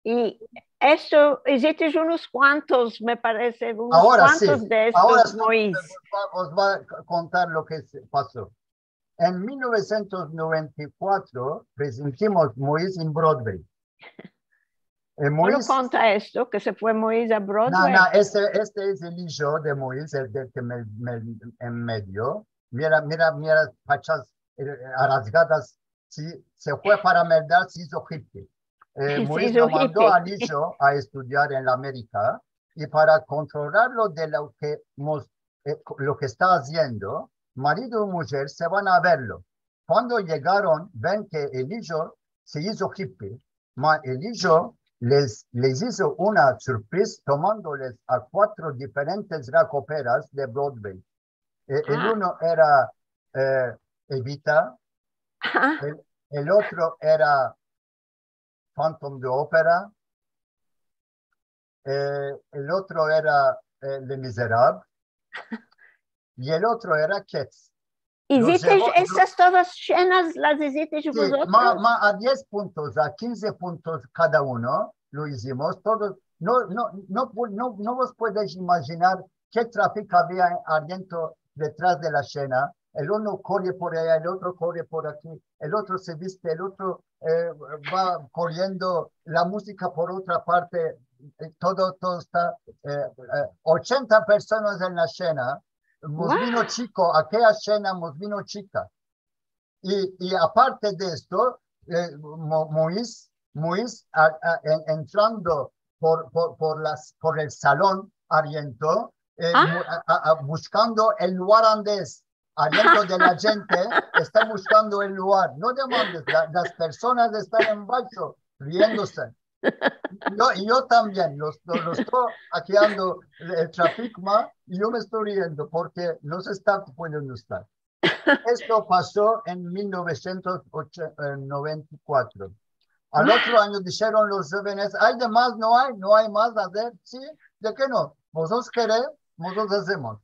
I esto, izites unos kuantos, me parese, unos kuantos de estos, Moiz. Agora si, vos va, vos va a kontar lo ke paso. En mil novesientos noventa i kuatro prezentimos Moiz en Broadway. Puedo kontar esto, ke se fue Moiz a Broadway? No, no, este, este es el ijo de Moiz, el del ke me, me, en medio. Mira, mira, mira, pachas, eh, arazgadas, si, se fue para Meldar, se izo hippi. Eh, Moiz lo mando al ijo a estudiar en la Amerika i para kontrolarlo de lo ke mos, eh, lo ke esta aziendo, marido i mujer se van a verlo. Kuando yegaron, ven ke el ijo se izo hippi, ma el ijo les, les izo una surpriza tomandoles a kuatro diferentes rock operas de Broadway. Eh, el uno era, eh, Evita, el, el otro era Phantom de Opera, eh, el otro era, eh, Les Misérables, i el otro era Cats. Izites estas todas senas, las izites vozotros? Si, ma, ma a diez puntos, a kinze puntos kada uno, lo izimos todos. No, no, no, no, no vos puedes imajinar ke trafik avia adientro, detras de la sena. El uno kore por aya, el otro kore por aki, el otro se viste, el otro, eh, va koriendo, la muzika por otra parte, eh, todo, todo esta, eh, eh, ochenta personas en la sena, mos vino chiko, akeya sena mos vino chika. I, i aparte de esto, eh, Mo-, Moiz, Moiz, a, a, en, entrando por, por, por las, por el salon adientro, eh, a, a, a, bushkando el lugar ande es, adientro de la djente, esta bushkando el lugar. No demandes, la, las personas estan en basho riendose. Yo, i yo tambien, los, los, los esto akeando el trafik, ma, i yo me esto riendo porke no se esta pudiendo estar. Esto paso en mil novesientos noventa i kuatro. Al otro anyo disheron los jovenes, "Ay de mas, no ay, no ay mas azer?" "Si, de ke no? Vozotros kerez, vozotros azemos."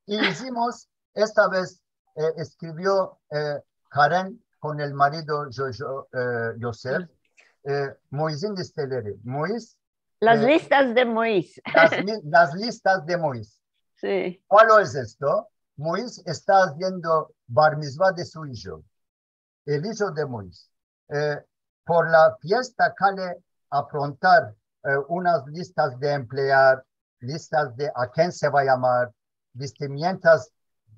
I izimos, esta vez, eh, eskrivio, eh, Karen kon el marido Yo-, Yo-, eh, Yosef, eh, Moizin listeleri. Moiz, las, eh, listas de Moiz. Las mi-, las listas de Moiz. Si. Kual es esto? Moiz esta aziendo bar mizva de su ijo. El ijo de Moiz. Eh, por la fiesta kale aprontar, eh, unas listas de emplear, listas de a ken se va a yamar, vestimientas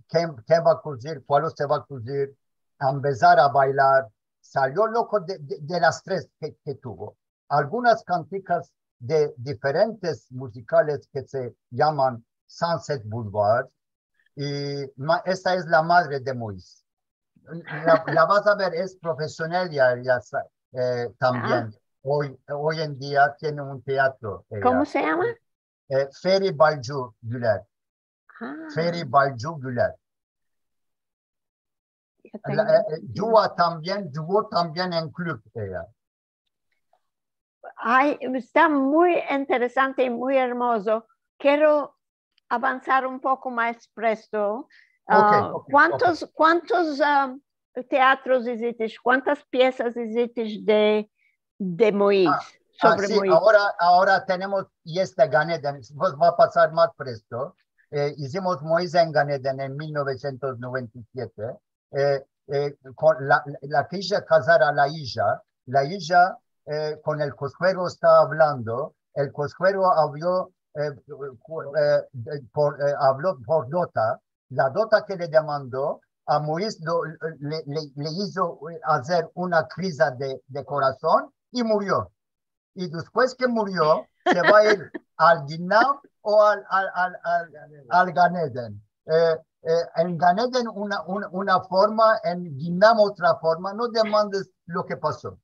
ke, ke va a kuzir, kualo se va a kuzir, a empesar a baylar. Salio loko de, de, de las tres ke, ke tuvo. Algunas kantikas de diferentes muzikales ke se yaman Sunset Boulevard, i ma, esta es la madre de Moiz. La, la vas a ver, es profesional ya, ya sa-, e, tambien. Oy, oy en dia tiene un teatro eya. Komo se yama? E, Feri Balcu Güler. Feri Balcu Güler. La, e, e, djuva tambien, djuvo tambien en klub eya. Ay, esta muy interesante i muy ermozo. Kero avansar un poko mas presto. Okey, okey, kuantos, okey, kuantos, a, teatros izites? Kuantas piesas izites de, de Moiz? A, sovre si, Moiz. Agora, agora tenemos, i este Gan Eden, pues, va a pasar mas presto. E, izimos Moiz en Gan Eden en mil novesientos noventa i siete. E, e, kon la, la ke iva a kazar a la ija, la ija, e, kon el kosuero esta avlando, el kosuero avlo, e, ku-, e, e, por, e, avlo por dota, la dota ke le demando a Moiz lo, le, le, le izo azer una kriza de, de korason i murio. I despues ke murio, se va a ir al Ginam o al, al, al, al, al Gan Eden. E, e, en Gan Eden una, una, una forma, en Ginam otra forma, no demandes lo ke paso.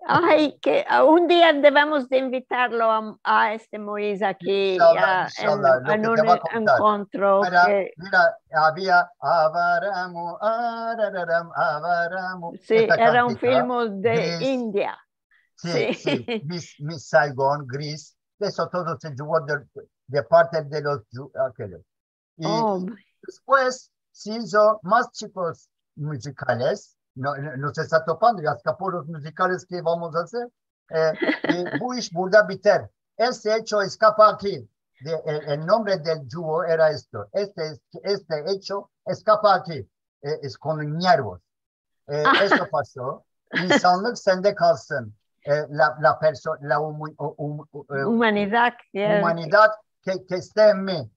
Ay, ke, a, un dia devemos de invitarlo a, a este Moiz aki, inshallah, a, en, inshallah, lo en ke te va a kontar. Enkontro. Mira, ke mira, avia Avaramu, arararam, Avaramu. Si, esta kantika. Era un filmo de India. Si, si, si. Miss, Miss Saigon, Grease, eso todo se djuvo de, de parte de los dju-, akelos. I despues se izo mas chikos muzikales, no, no, no se esta topando, ya eskapo los muzikales ke vamos a azer. E, i bu ish burada biter. Este echo eskapa aki. De, el, el nombre del djuvo era esto. Este, este echo eskapa aki. E, es kon nyervos. E, esto paso. İnsanlık sende kalsın. E, la, la perso-, la umu-, u-, um-, u-, e, umanidad, e, umanidad ke, ke este en mi.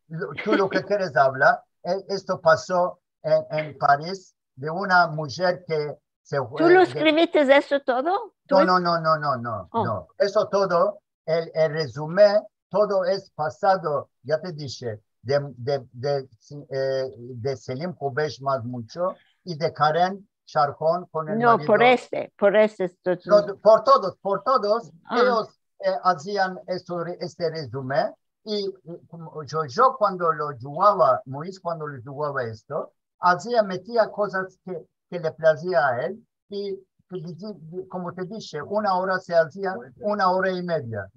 Lo, tu lo ke keres avla. E, esto paso en, en Paris de una mujer ke se fue. Tu lo eskrivites esto todo? No, no, no, no, no, no. Eso todo el, el rezume, todo es pasado, ya te dishe, de, de, de, e, de Selim Kubeş mas muncho i de Karen Şarhon kon el marido. No, por este, por este esto. No, por todos, por todos, eyos, e, azian esto, este rezume i, e, komo yo, yo kuando lo djuvava, Moiz kuando lo djuvava esto, azia, metia kozas ke, ke le plazia a el, i ke dizi-, komo te dishe, una ora se azia una ora i media.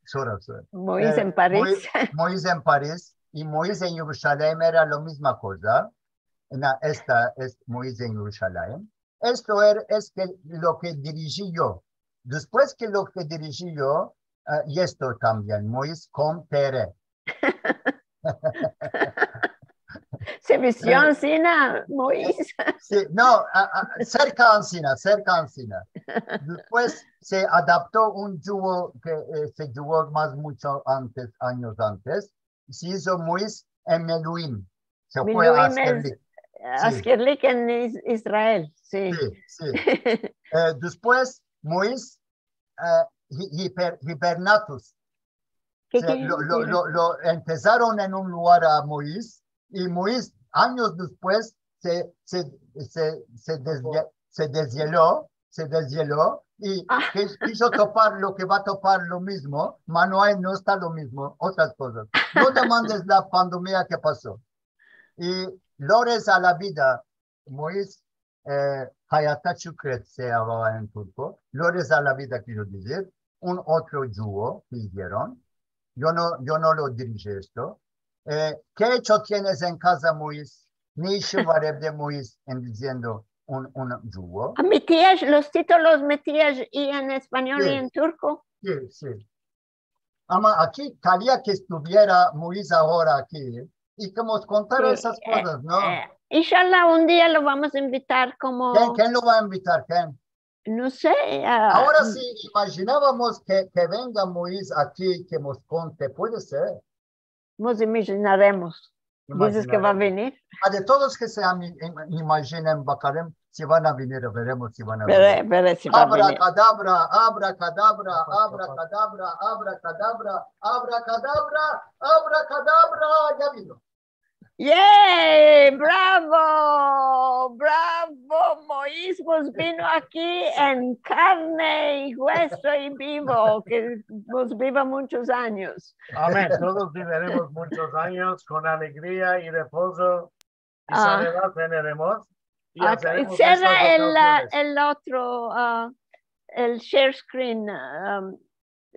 Sora, sora. Moiz en Paris. Moiz en Paris i Moiz en Yerushalayim era lo mizma koza. Na, esta es Moiz en Yerushalayim. Esto er-, es ke lo ke diriji yo. Despues ke lo ke diriji yo, e, i esto tambien, Moiz kom T R. Se vistio ansina, Moiz? Si, no, a, a, serka ansina, serka ansina. Despues se adapto un djuvo ke, e, se djuvo mas muncho antes, anyos antes, se izo Moiz en miluim. Se fue a askerlik. Miluim es, e, askerlik en Is-, Israel, si. Si, si. E, despues, Moiz, e, hi-, hiper-, hibernatus. Ke, ke? Lo, lo, lo, lo enterraron en un lugar a Moiz, i Moiz, anyos despues, se, se, se, se desvie-, se desvielo, se desvielo, i ke, kijo topar lo ke va a topar lo mizmo, ma no ay, no esta lo mizmo, otras kozas. No demandes la pandemia ke paso. I lo reza la vida, Moiz, e, hayata şükret se yamava en turko. Lo reza la vida, kero dizir, un otro djuvo ke izieron. Yo no, yo no lo diriji esto. E, ke echo tienes en kaza, Moiz? Ne işin var evde, Moiz? En diziendo un, un djuvo. A, metias, los titulos metias i en espanyol i en turko. Si, si. Ama aki kalia ke estuviera Moiz agora aki i ke mos kontara esas kozas, no? E, e, inshallah, un dia lo vamos a invitar komo... Ken, ken lo va a invitar? Ken? No se, a... Agora, si imajinavamos ke, ke venga Moiz aki, ke mos konte, puede ser. Mos imaginaremos. Dizes ke va a venir? A de todos ke se ami- im- imajinen, bakarem si van a venir, veremos si van a venir. Vere, vere si va a venir. Abrakadabra, abrakadabra, abrakadabra, abrakadabra, abrakadabra, abrakadabra, ya vino. Yay! Bravo! Bravo! Mois mos vino aki en karne i hueso i bivo. Ke mos biva munchos anyos. Amen. Todos viviremos muchos años con alegria i repozo i Ah. sanedad teneremos. I Ah, azeremos serra estas el, ah, okaziones. el otro, ah, el share screen, ah,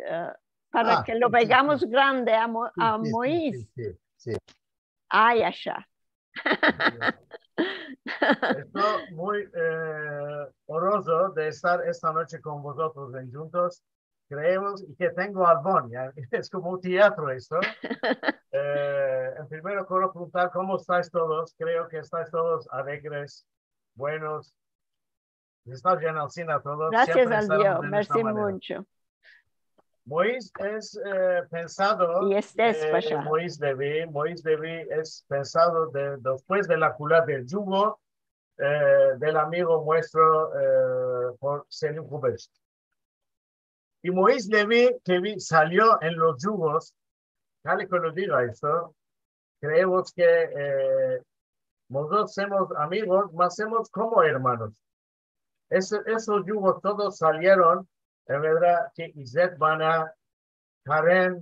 ah, para Ah, ke lo si, si, vegamos si. grande a, Mo- Si, a si, si, Mois. si, si, si. Ay, asha. Esto muy eh, orozo de estar esta noche con vozotros en Djuntos. Kreemos i ke tengo albon, ya, es komo un teatro esto. Eh, en primero kero preguntar komo estais todos. Kreo ke estais todos alegres, buenos. Estais bien ansina todos. Grasias Siempre al estamos Dio, en esta mersi manera. muncho. Mois es eh, pensado, I estes, eh, pasha. Mois Levi, Mois Levi es pensado de, despues de la kula del djugo eh, del amigo muestro eh, por Selim Hubesh. I Mois Levi ke vi- salio en los djugos, kale ke lo diga esto, kreemos ke eh, mozotros semos amigos, mas semos komo ermanos. Es- esos djugos todos salieron, en verdad, ke Izet Bana, Karen,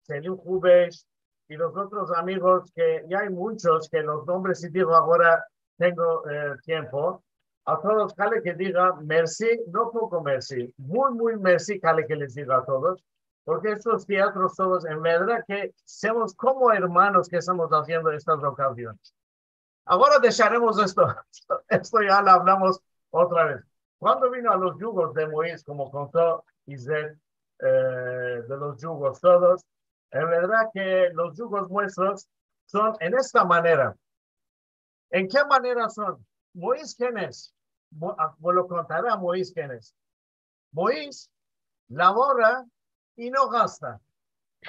Selim Hubesh i los otros amigos ke ya ay munchos ke los nombres si digo agora tengo eh, tiempo. A todos, kale ke diga mersi, no poko mersi, muy, muy mersi, kale ke les diga a todos, porke estos teatros todos, en verdad ke semos komo ermanos ke estamos aziendo estas okaziones. Agora desharemos esto. Esto ya lo avlamos otra vez. Kuando vino a los djugos de Mois, komo konto Izet, eh, de los djugos todos, en verdad ke los djugos muestros son en esta manera. En ke manera son? Mois, ken es? Mo- a- Vos lo kontare a Mois, ken es? Mois lavora i no gasta.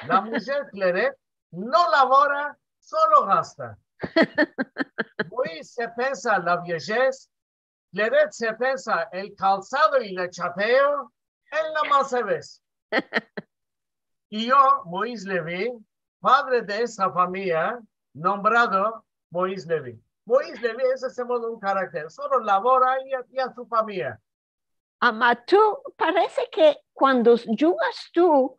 La mujer Kleret no lavora, solo gasta. Mois se pensa la viejez, Kleret se pensa el kalsado i el chapeo, el nada mas se ve. I yo, Mois Levi, padre de esa famiya, nombrado Mois Levi. Mois Levi es, de ese modo, un karakter. Solo lavora i a, i a su famiya. Ama tu, parese ke kuando djugas tu,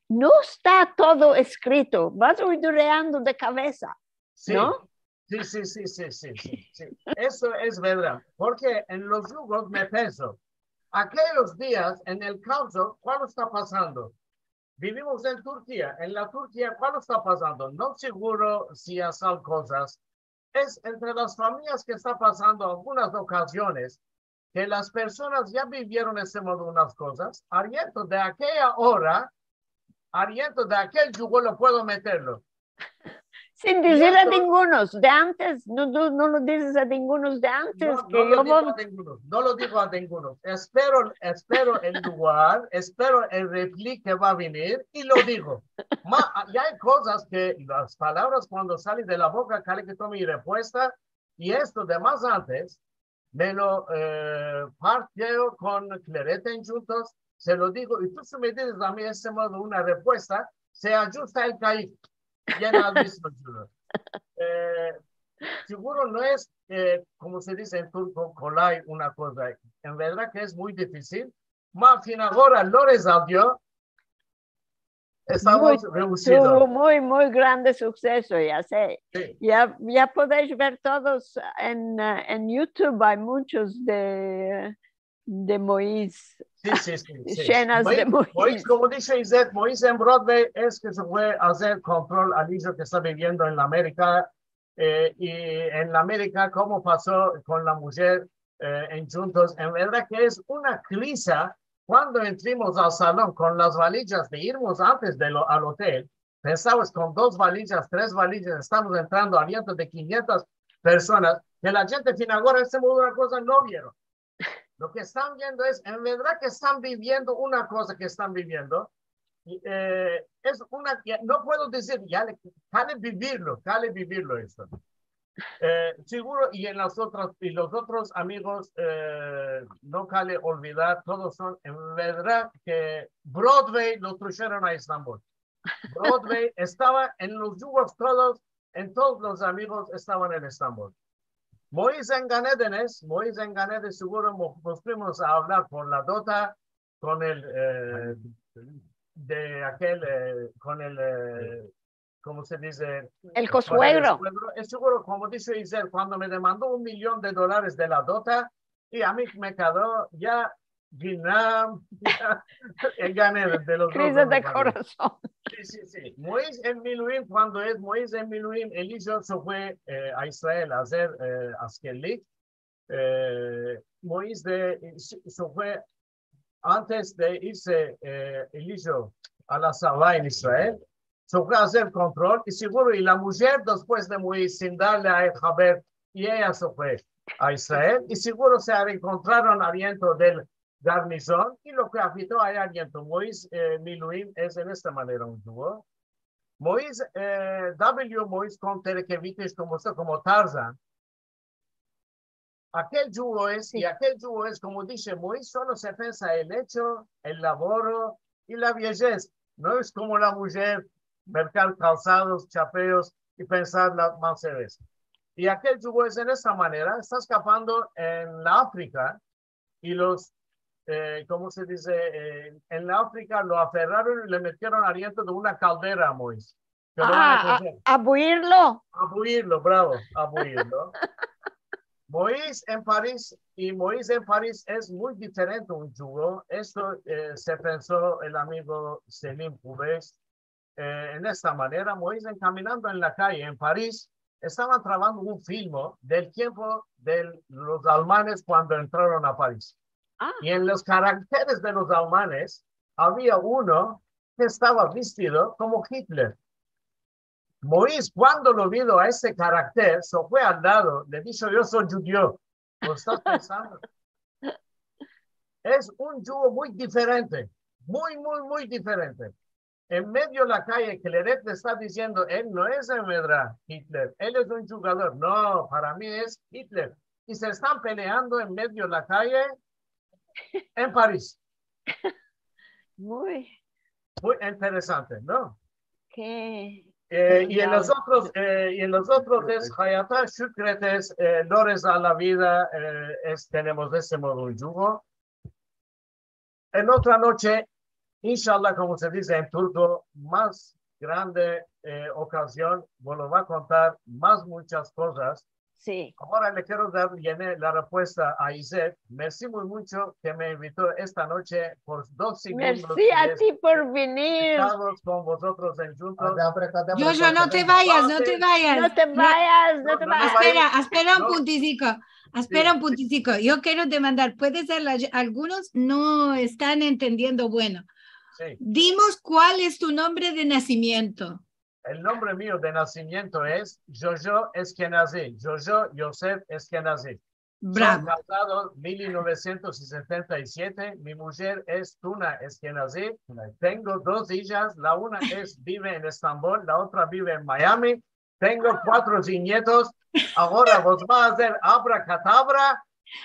no esta todo eskrito, vas uydureando de kavesa, Si. No? Si, si, si, si, si, si, si. Esto es verdad. Porke en los djugos me penso, akeyos dias en el kalso, kualo esta pasando? Bivimos en Turkia. En la Turkia, kualo esta pasando? No seguro si asal kozas. Es entre las famiyas ke esta pasando algunas okaziones ke las personas ya bivieron ese modo unas kozas, ariento de akeya ora, ariento de akel djugo lo puedo meterlo. Sin dizir a dingunos de antes, no, no, no lo dizes a dingunos de antes, No, ke no yo lo digo vo- a dingunos, no lo digo a dingunos. Espero, espero el lugar, espero el repli ke va a venir i lo digo. Ma, ya ay kozas ke las palavras kuando salen de la boka, kale ke tome mi repuesta, i esto de mas antes, me lo eh, partio kon Kleret en Djuntos, se lo digo, i tu si me dizes a mi ese modo una repuesta, se ajusta el kaif. Bien al mismo djugo. Eh, seguro no es, eh, komo se dize en turko, kolay una koza. En verdad ke es muy difisil. Ma fin agora, gloria al Dio, estamos Muy, reusidos. Tuvo muy, muy grande suseso, ya se. Si. Ya, ya podesh ver todos en, eh, en YouTube, ay munchos de, de Mois, Si, si, si, si. Shenas de Mois. Mois, komo dishe Izet, Mois en Broadway es ke se fue a azer kontrol al ijo ke esta biviendo en la Amerika, eh, i en la Amerika, komo paso kon la mujer eh, en Djuntos. En verdad ke es una kriza. Kuando entrimos al salon kon las valijas de irmos antes de lo, al otel, pensavamos kon dos valijas, tres valijas, estamos entrando al viento de kinyentas personas, ke la djente fin agora, este modo una koza no vieron. Lo ke estan viendo es, en verdad ke estan biviendo una koza ke estan biviendo, i, e, es una, ya, no puedo dizir, ya le, kale bivirlo, kale bivirlo esto. E, seguro, i en las otras, i los otros amigos, e, no kale olvidar, todos son, en verdad ke Broadway lo trusheron a Estambol. Broadway estava en los yugos todos, en todos los amigos estavan en Estambol. Moiz en Gan Eden es, Moiz en Gan Eden, seguro mo-, mos fuimos a avlar por la dota kon el, e, de akel, e, kon el, e, komo se dize? El kosuegro. Kosuegro. Es seguro, komo disho Izel, kuando me demando un milion de dolares de la dota, i a mi me kedo ya Gan Eden, ya, el Gan Eden de los dos. Krizis de korason. Si, si, si. Moiz en miluim, kuando es Moiz en miluim, Elisha se fue, e, a Israel a azer, e, askerlik. E, Moiz de, se, se fue antes de irse, e, Elisha a la sava en Israel, se fue a azer kontrol, i seguro, i la mujer, despues de Moiz, sin darle a el haber, i eya se fue a Israel, i seguro se reenkontraron adientro del garnizon, i lo ke afekto a el adientro. Moiz, e, miluim es en esta manera un djuo. Moiz, e, W. Moiz Konterekevich, komo esta, komo Tarzan, akel djuo es, i akel djuo es, komo dishe, Moiz solo se pensa el echo, el lavoro i la biejez. No es komo la mujer, merkar kalsados, chapeos i pensar la manseves. I akel djuo es en esta manera, esta eskapando en la Afrika, i los, e, komo se dize? E, en la Afrika lo aferraron i le metieron adientro de una kaldera a Moiz. Ke lo van a kozer. A, a buirlo. A buirlo, bravo, a buirlo. Moiz en Paris, i Moiz en Paris es muy diferente un djuo. Esto, e, se penso el amigo Selim Kubes, e, en esta manera. Moiz en kaminando en la kaye en Paris, estavan trabajando un filmo del tiempo de los almanes kuando entraron a Paris. A. I en los karakteres de los almanes avia uno ke estava vestido komo Hitler. Moiz, kuando lo vido a este karakter, se fue al lado, le disho: "Yo so djudio." Lo estas pensando? Es un djuo muy diferente, muy, muy, muy diferente. En medio la kaye, Kleret le esta diziendo: "El no es en verdad Hitler, el es un djugador." "No, para mi es Hitler." I se estan peleando en medio la kaye en Paris. Muy. Muy interesante, no? Ke... E, i en los otros, e, i en los otros es Hayata Shukret, es, e, Lores a la vida, e, es, tenemos de este modo un djuo. En otra noche, inshallah, komo se dize en turko, mas grande, e, okazion, vos lo va a kontar mas munchas kozas. Si. Agora le kero dar, yene, la repuesta a Izel. Mersi muy muncho ke me invito esta noche por dos segundos. Mersi a ti por venir. Estados kon vozotros en djuntos. Yo, yo, no te vayas, no te vayas. No te vayas, no te vayas. Espera, espera un puntiziko. Espera un puntiziko. Yo kero demandar, puede ser la, algunos no estan entendiendo bueno. Si. Dimos kual es tu nombre de nasimiento. El nombre mio de nasimiento es Jojo Eskenazi, Jojo Yosef Eskenazi. Bravo. Son kazados mil novesientos setenta i siete. Mi mujer es Tuna Eskenazi. Tengo dos ijas. La una es, bive en Estambol, la otra bive en Miami. Tengo kuatro nietos. Agora vos va a azer abrakadabra.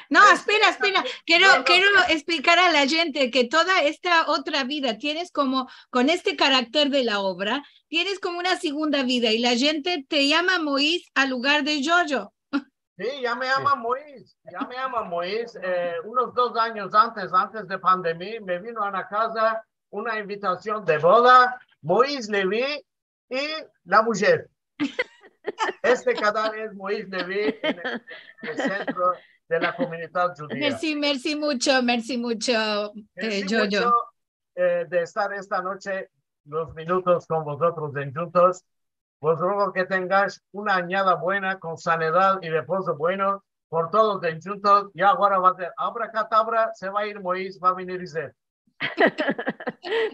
No, espera, espera. Kero, kero esplikar a la djente ke toda esta otra vida tienes komo, kon este karakter de la ovra, tienes komo una segunda vida i la djente te yama Moiz al lugar de Jojo. Si, ya me yaman Moiz, ya me yaman Moiz. E, unos dos anyos antes, antes de pandemia, me vino a la kaza una invitasion de boda, Moiz Levi i la mujer. Este kanal es Moiz Levi en el, en el sentro de la komunidad djudia. Mersi, mersi muncho, mersi muncho, e, Jojo. Mersi muncho, e, de estar esta noche, los minutos kon vozotros en djuntos. Vos rogo ke tengash una anyada buena, kon sanedad i repozo bueno, por todos en djuntos. I agora va a ser abrakadabra, se va a ir Moiz, va a venir Izel.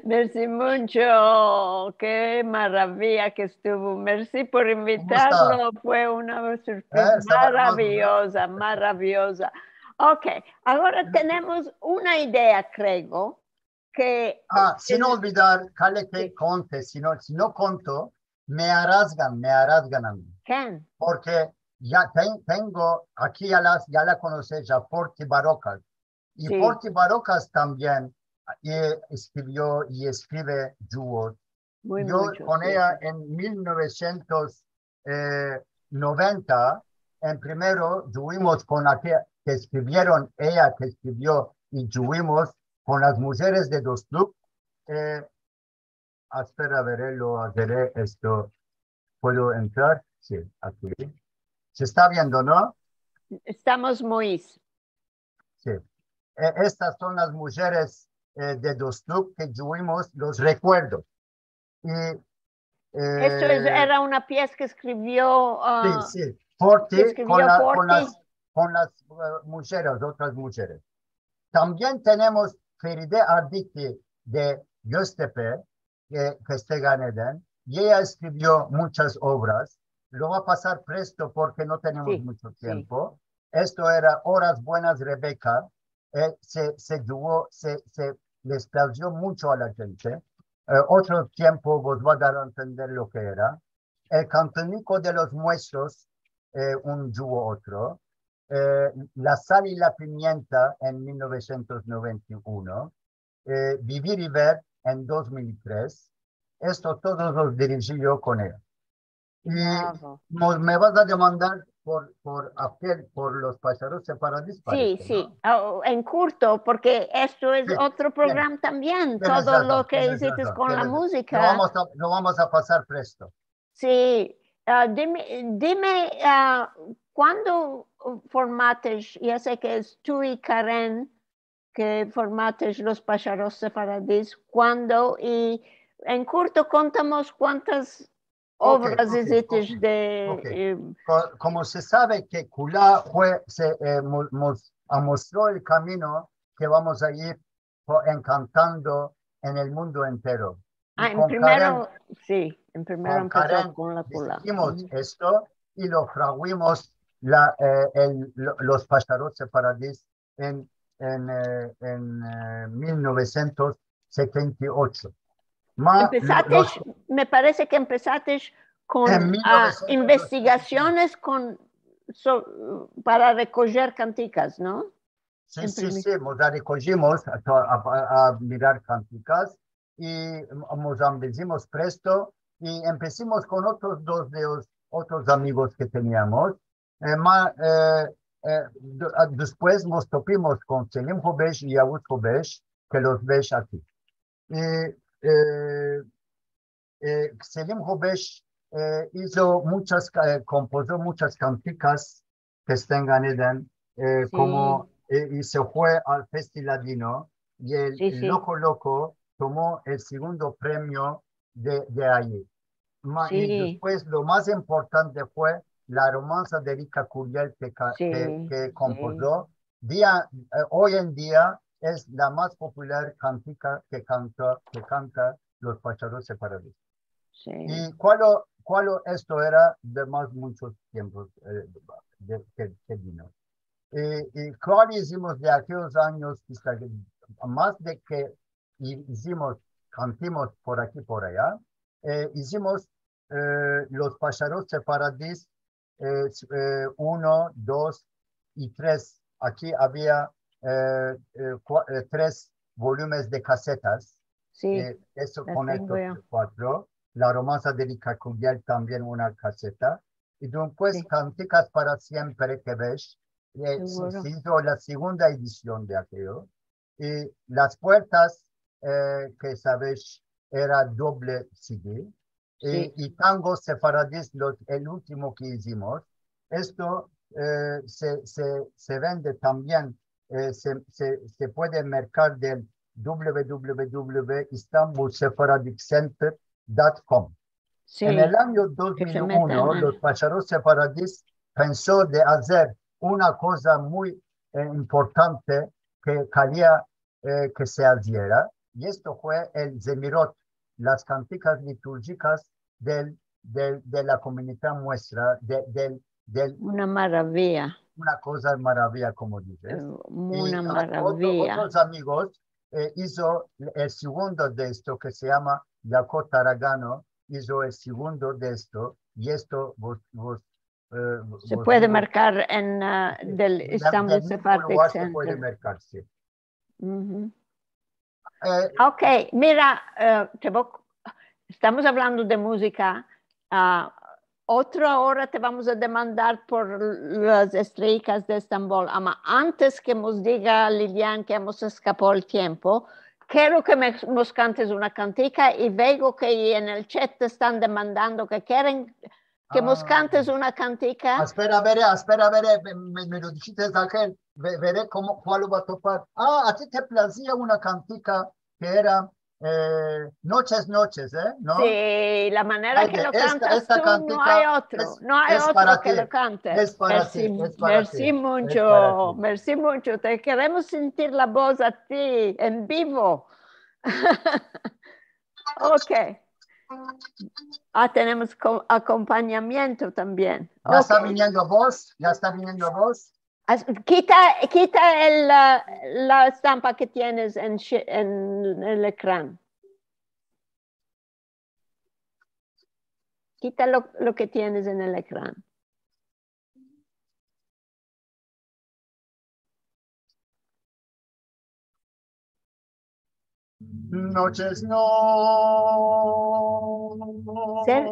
Mersi muncho, ke maraviya ke estuvo. Mersi por invitarlo, fue una surpriza maravioza, maravioza. Okey, agora tenemos una idea, kreo, ke... Ah, sin olvidar, kale ke konte, si no, si no konto, me arazgan, me arazgan a mi. Ken? Porke ya ten-, tengo, aki ya la, ya la konoses, a Forti Barokas. I Forti Barokas tambien, eh, eskrivio i eskrive djuo. Yo kon eya en mil novesientos noventa, en primero djuimos kon la ke, ke eskrivieron, eya ke eskrivio, i djuimos kon las mujeres de Dostluk. Eh, espera, vere, lo azere esto. Puedo entrar? Si, aki. Se esta viendo, no? Estamos, Moiz. Si. E-, estas son las mujeres, eh, de Dostluk ke djuimos los rekuerdos. I, eh, esto es, era una piesa ke eskrivio, ah, si, si, Forti, ke eskrivio kon la, kon Forti, las, kon las, eh, mujeres, otras mujeres. Tambien tenemos Feride Ardiki de Göztepe, ke, ke esta en Gan Eden, i eya eskrivio munchas ovras. Lo vo a pasar presto porke no tenemos muncho tiempo. Esto era Oras Buenas, Rebeka. Eh, se, se djuo, se, se les plazio muncho a la djente. Eh, otro tiempo vos vo a dar a entender lo ke era. El Kantiniko de los Muestos, eh, un djuo otro. Eh, La sal i la pimienta en mil novesientos noventa i uno. Eh, Vivir i ver en dos mil i tres. Esto todos los diriji yo kon eya. I mo-, me vas a demandar por, por akel, por los pasharos sefaradis, parese, no? Si, si. Ah, en kurto, porke esto es otro programa tambien, todo lo ke izites kon la muzika. Lo vamos a, lo vamos a pasar presto. Si. Ah, dime, dime, ah, kuando formates, ya se ke es tu i Karen, ke formates los pasharos sefaradis, kuando, i en kurto kontamos kuantas ovras izites de, eh, ko-, komo se save ke Kula fue, se, eh, mo-, mos amostro el kamino ke vamos a ir ko-, enkantando en el mundo entero. Ah, en primero, si, en primero empeso kon Karen kon la Kula. Kon Karen dizimos esto i lo fraguimos la, eh, el, lo, los pasharos sefaradis en, en, eh, en, eh, mil novesientos setenta i ocho. Ma, empesates, los, me parese ke empesates kon, en mil novesientos, ah, investigasiones kon, so-, para rekojer kantikas, no? Si, si, si, mos arikojimos a, a, a, a mirar kantikas i mos ambezimos presto i empesimos kon otros dos de los otros amigos ke teniamos. Eh, ma, eh, eh, de-, a, despues mos topimos kon Selim Hobesh i Yavuz Hobesh, ke los ves aki. I, eh, eh, Selim Hobesh, eh, izo munchas ka-, eh, kompozo munchas kantikas ke esta en Gan Eden, eh, komo, eh, i se fue al Festi Ladino, i el, el Loko Loko tomo el segundo premio de, de ayi. Ma, i despues lo mas importante fue la romansa de Rika Kuryel ke ka-, ke, ke kompozo. Dia, eh, oy en dia es la mas popular kantika ke kanta, ke kanta los pasharos sefaradis. Si. I kualo, kualo esto era de mas munchos tiempos, eh, de, ke, ke vino. I, i kualo izimos de akeyos anyos, kiza mas de ke i-, izimos, kantimos por aki, por aya, eh, izimos, eh, los pasharos sefaradis, eh, s-, eh, uno, dos i tres. Aki avia, eh, eh, kua-, eh, tres volumes de kasetas. Si, eh, esto las kon esto tengo yo. Kuatro. La romansa de Rika Kuryel tambien una kaseta. I despues Kantikas para siempre ke ves, eh, se, se izo la segunda edision de akeyo. I Las Puertas, eh, ke saves, era doble C D. I, i Tangos Sefaradis, los, el ultimo ke izimos. Esto, eh, se, se, se vende tambien, eh, se, se, se puede merkar del www Istanbul Sepharadic Center dot com. Si, en el anyo dos mil uno, los pasharos sefaradis penso de azer una koza muy, eh, importante ke kalia, eh, ke se aziera, i esto fue el Zemirot, las kantikas liturjikas del, del, de la komunidad muestra, de, del, del... Una maravia. Una koza maravia, komo dizes. Eh, una maravia. I otro, otros amigos eh, izo el segundo de esto ke se yama Yakov Taragano, izo el segundo de esto, i esto vos, vos, eh, Se vos puede digo, markar en, ah, si, del de, de Istanbul mismo Sephardic lugar se puede Center. Markar, si. Uhu. Eh, Ok, mira, eh, te vo-, estamos avlando de muzika. Ah, otra ora te vamos a demandar por las estrellas de Estambol. Ama antes ke mos diga Lilian ke mos eskapo el tiempo, kero ke me, mos kantes una kantika i veo ke en el chat te estan demandando ke keren ke mos ah, kantes una kantika. Espera, vere, espera, vere, me, me, me lo dijiste, Angel, ve, vere komo, kual va a topar. Ah, a ti te plazia una kantika ke era, eh, Noches, Noches, eh, no? Si, la manera Ay, ke de lo esta, kantas esta tu, no ay kantika otro, es, no ay es otro para ke ti, lo kante. es para ti, Mersi, es para ti, mersi muncho, es para ti. Mersi muncho. Te keremos sentir la voz a ti en bivo. Ok. Ah, tenemos ko-, akompanyamiento tambien. Ya esta Ok. viniendo voz, ya esta viniendo voz. As-, kita, kita el, ah, la estampa ke tienes en shi-, en el ekran. Kita lo, lo ke tienes en el ekran. Noches, no. Ser-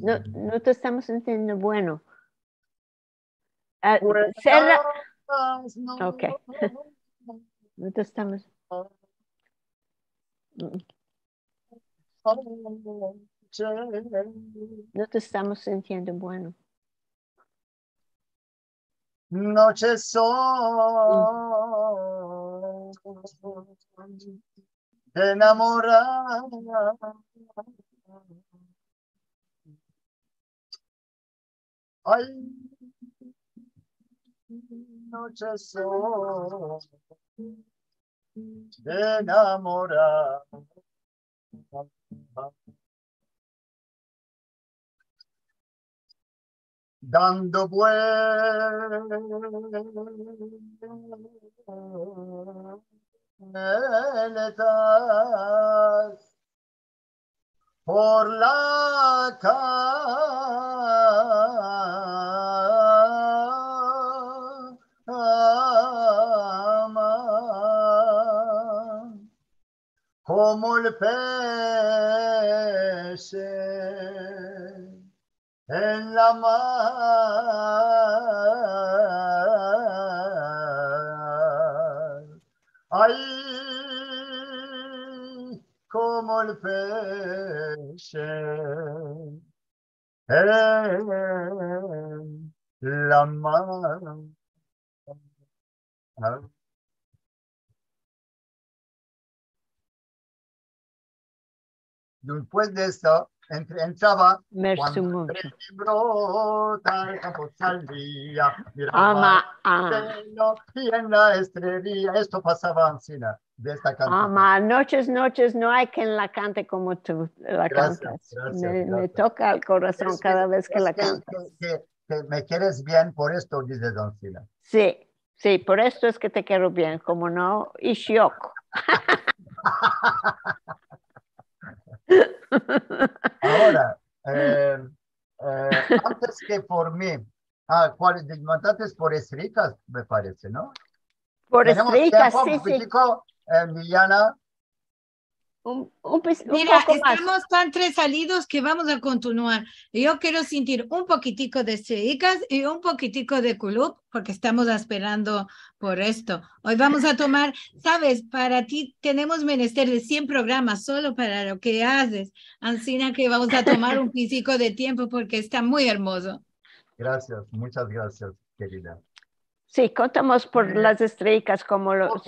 No, no te estamos entendiendo. Bueno. Ah, serra. Ok. No te estamos. Mm. No te estamos sintiendo bueno. Noches son de enamorar. Ay, noches son de enamorar. Dando vueltas por la kama, komo el peşe en la mar. Ay, komo el peşe en la mar. Despues de esto, entre, entrava, Mersi kuando muncho. entre mi brota el kampo salia, mirava Ama, el selo i en la estreria. Esto pasava ansina, de esta kantika. Ama, noches, noches, no ay ken la kante komo tu la Grasias, kantas. grasias, Me, me grasias. toka el korason kada vez ke la kantas. Es ke, ke, ke me keres bien, por esto dizes ansina. Si, si, por esto es ke te kero bien, komo no, ish yok. Agora, eh, eh, antes ke por mi, ah, kual, demandates por estrellas, me parese, no? Por Tenemos estrellas, tiempo, si, un si. poquitico, eh, Liliana. Un, un pis-, un Mira, poko mas. estamos tan entresalidos ke vamos a kontinuar. Yo kero sentir un pokitiko de estrellas i un pokitiko de kulüp, porke estamos esperando por esto. Oy vamos a tomar, sabes, para ti tenemos menester de sien programas solo para lo ke azes. Ansina ke vamos a tomar un piziko de tiempo porke esta muy ermozo. Grasias, munchas grasias, kerida. Si, kontamos por Eh, las estrellas komo lo... Ok.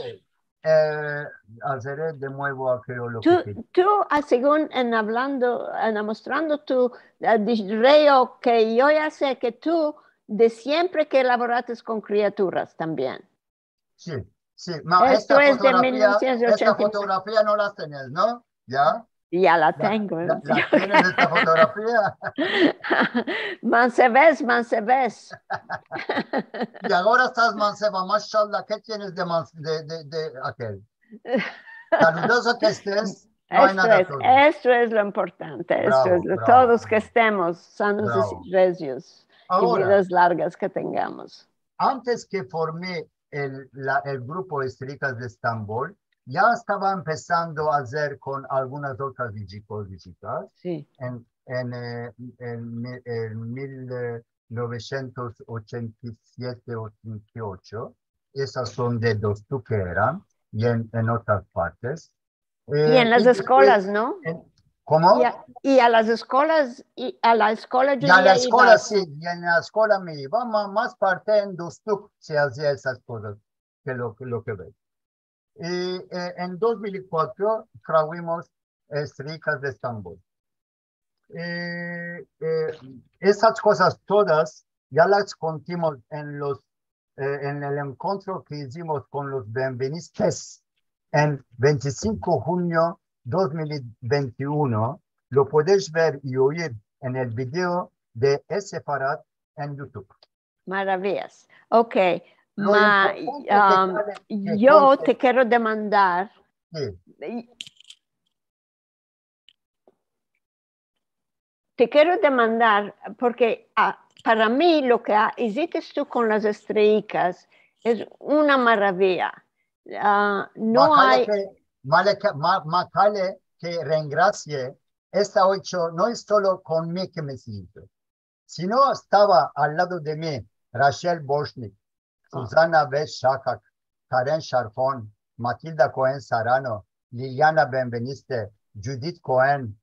Eh, azere de muevo akeyo lo ke Tu, te... tu, ah, segun en avlando, en amostrando tu, ah, di-, kreo ke yo ya se ke tu de siempre ke lavorates kon kriaturas tambien. Si, si. Ma, Esto esta es de fotografia, mil novecientos ochenta y nueve. esta fotografia no las tenes, no? Ya? Ya la tengo. La, la tienes esta fotografia? Mansevez, mansevez. I agora estas manseva, maşallah. Ke tienes de mans-, de, de, de akel? Saludozo ke estes. No ay nada. Esto es, esto es lo importante. Bravo, bravo. Todos ke estemos sanos i rezios, i vidas largas ke tengamos. Antes ke forme el, la, el grupo Estrikas de Estambol, ya estava empesando a azer kon algunas otras vizhi-, vizitas. Si. En, en, e, en mi-, en mil novesientos ochenta i siete, ochenta i ocho, esas son de Dostuk ke eran, i en, en otras partes. I en las eskolas, no? Komo? I a, i a las eskolas, i a la eskola djudia ivas. I a la eskola, si, i en la eskola me iva, ma-, mas parte en Dostuk se azia esas kozas, ke lo, lo ke veo. I, e, en dos mil i kuatro fraguimos Estrikas de Estambol. E, e, esas kozas todas ya las kontimos en los, e, en el enkontro ke izimos kon los benvenistes en vente i sinko junio dos mil i vente i uno. Lo podesh ver i oir en el video de Esefarat en YouTube. Maravias. Ok. Ma, yo te kero demandar, te kero demandar, porke, a, para mi lo ke a, izites tu kon las estreikas es una maravia. A, no ay. Makale ke, ma-, makale ke rengrasie, esta echo, no es solo kon mi ke me siento, sino estava al lado de mi Rachel Boshnik, Suzana Vez Shahak, Karen Sharhon, Matilda Cohen Sarano, Liliana Benveniste, Judith Cohen.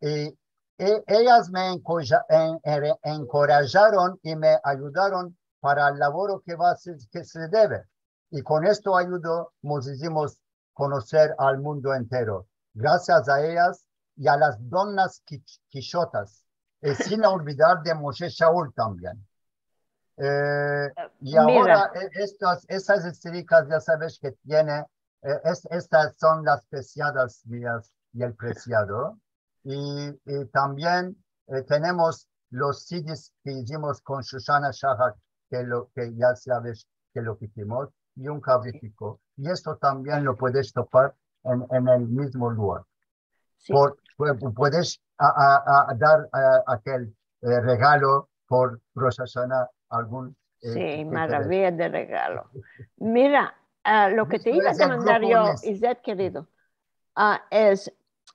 I, e, eyas me enkoja-, en-, en-, enkorajaron i me ayudaron para el lavoro ke va se, ke se deve. I kon esto ayudo, mos izimos konoser al mundo entero. Grasias a eyas i a las donas Kish-, Kishotas. I sin olvidar de Moshe Shaul tambien. E, i agora, e, estas, esas estrikas, ya saves ke tiene, e, es-, estas son las presiadas mias i el presiado. I, i tambien, e, tenemos los sidis ke izimos kon Suzana Shahak, ke lo, ke ya saves ke lo ke izimos, i un kabritico. I esto tambien lo puedes topar en, en el mizmo lugar. Si. Por, pu-, puedes a, a, a dar, a, akel, e, regalo por Rosh Hashana algun, e, si, maravia de regalo. Mira, a, lo ke te iva a demandar yo, Izet kerido, a, es,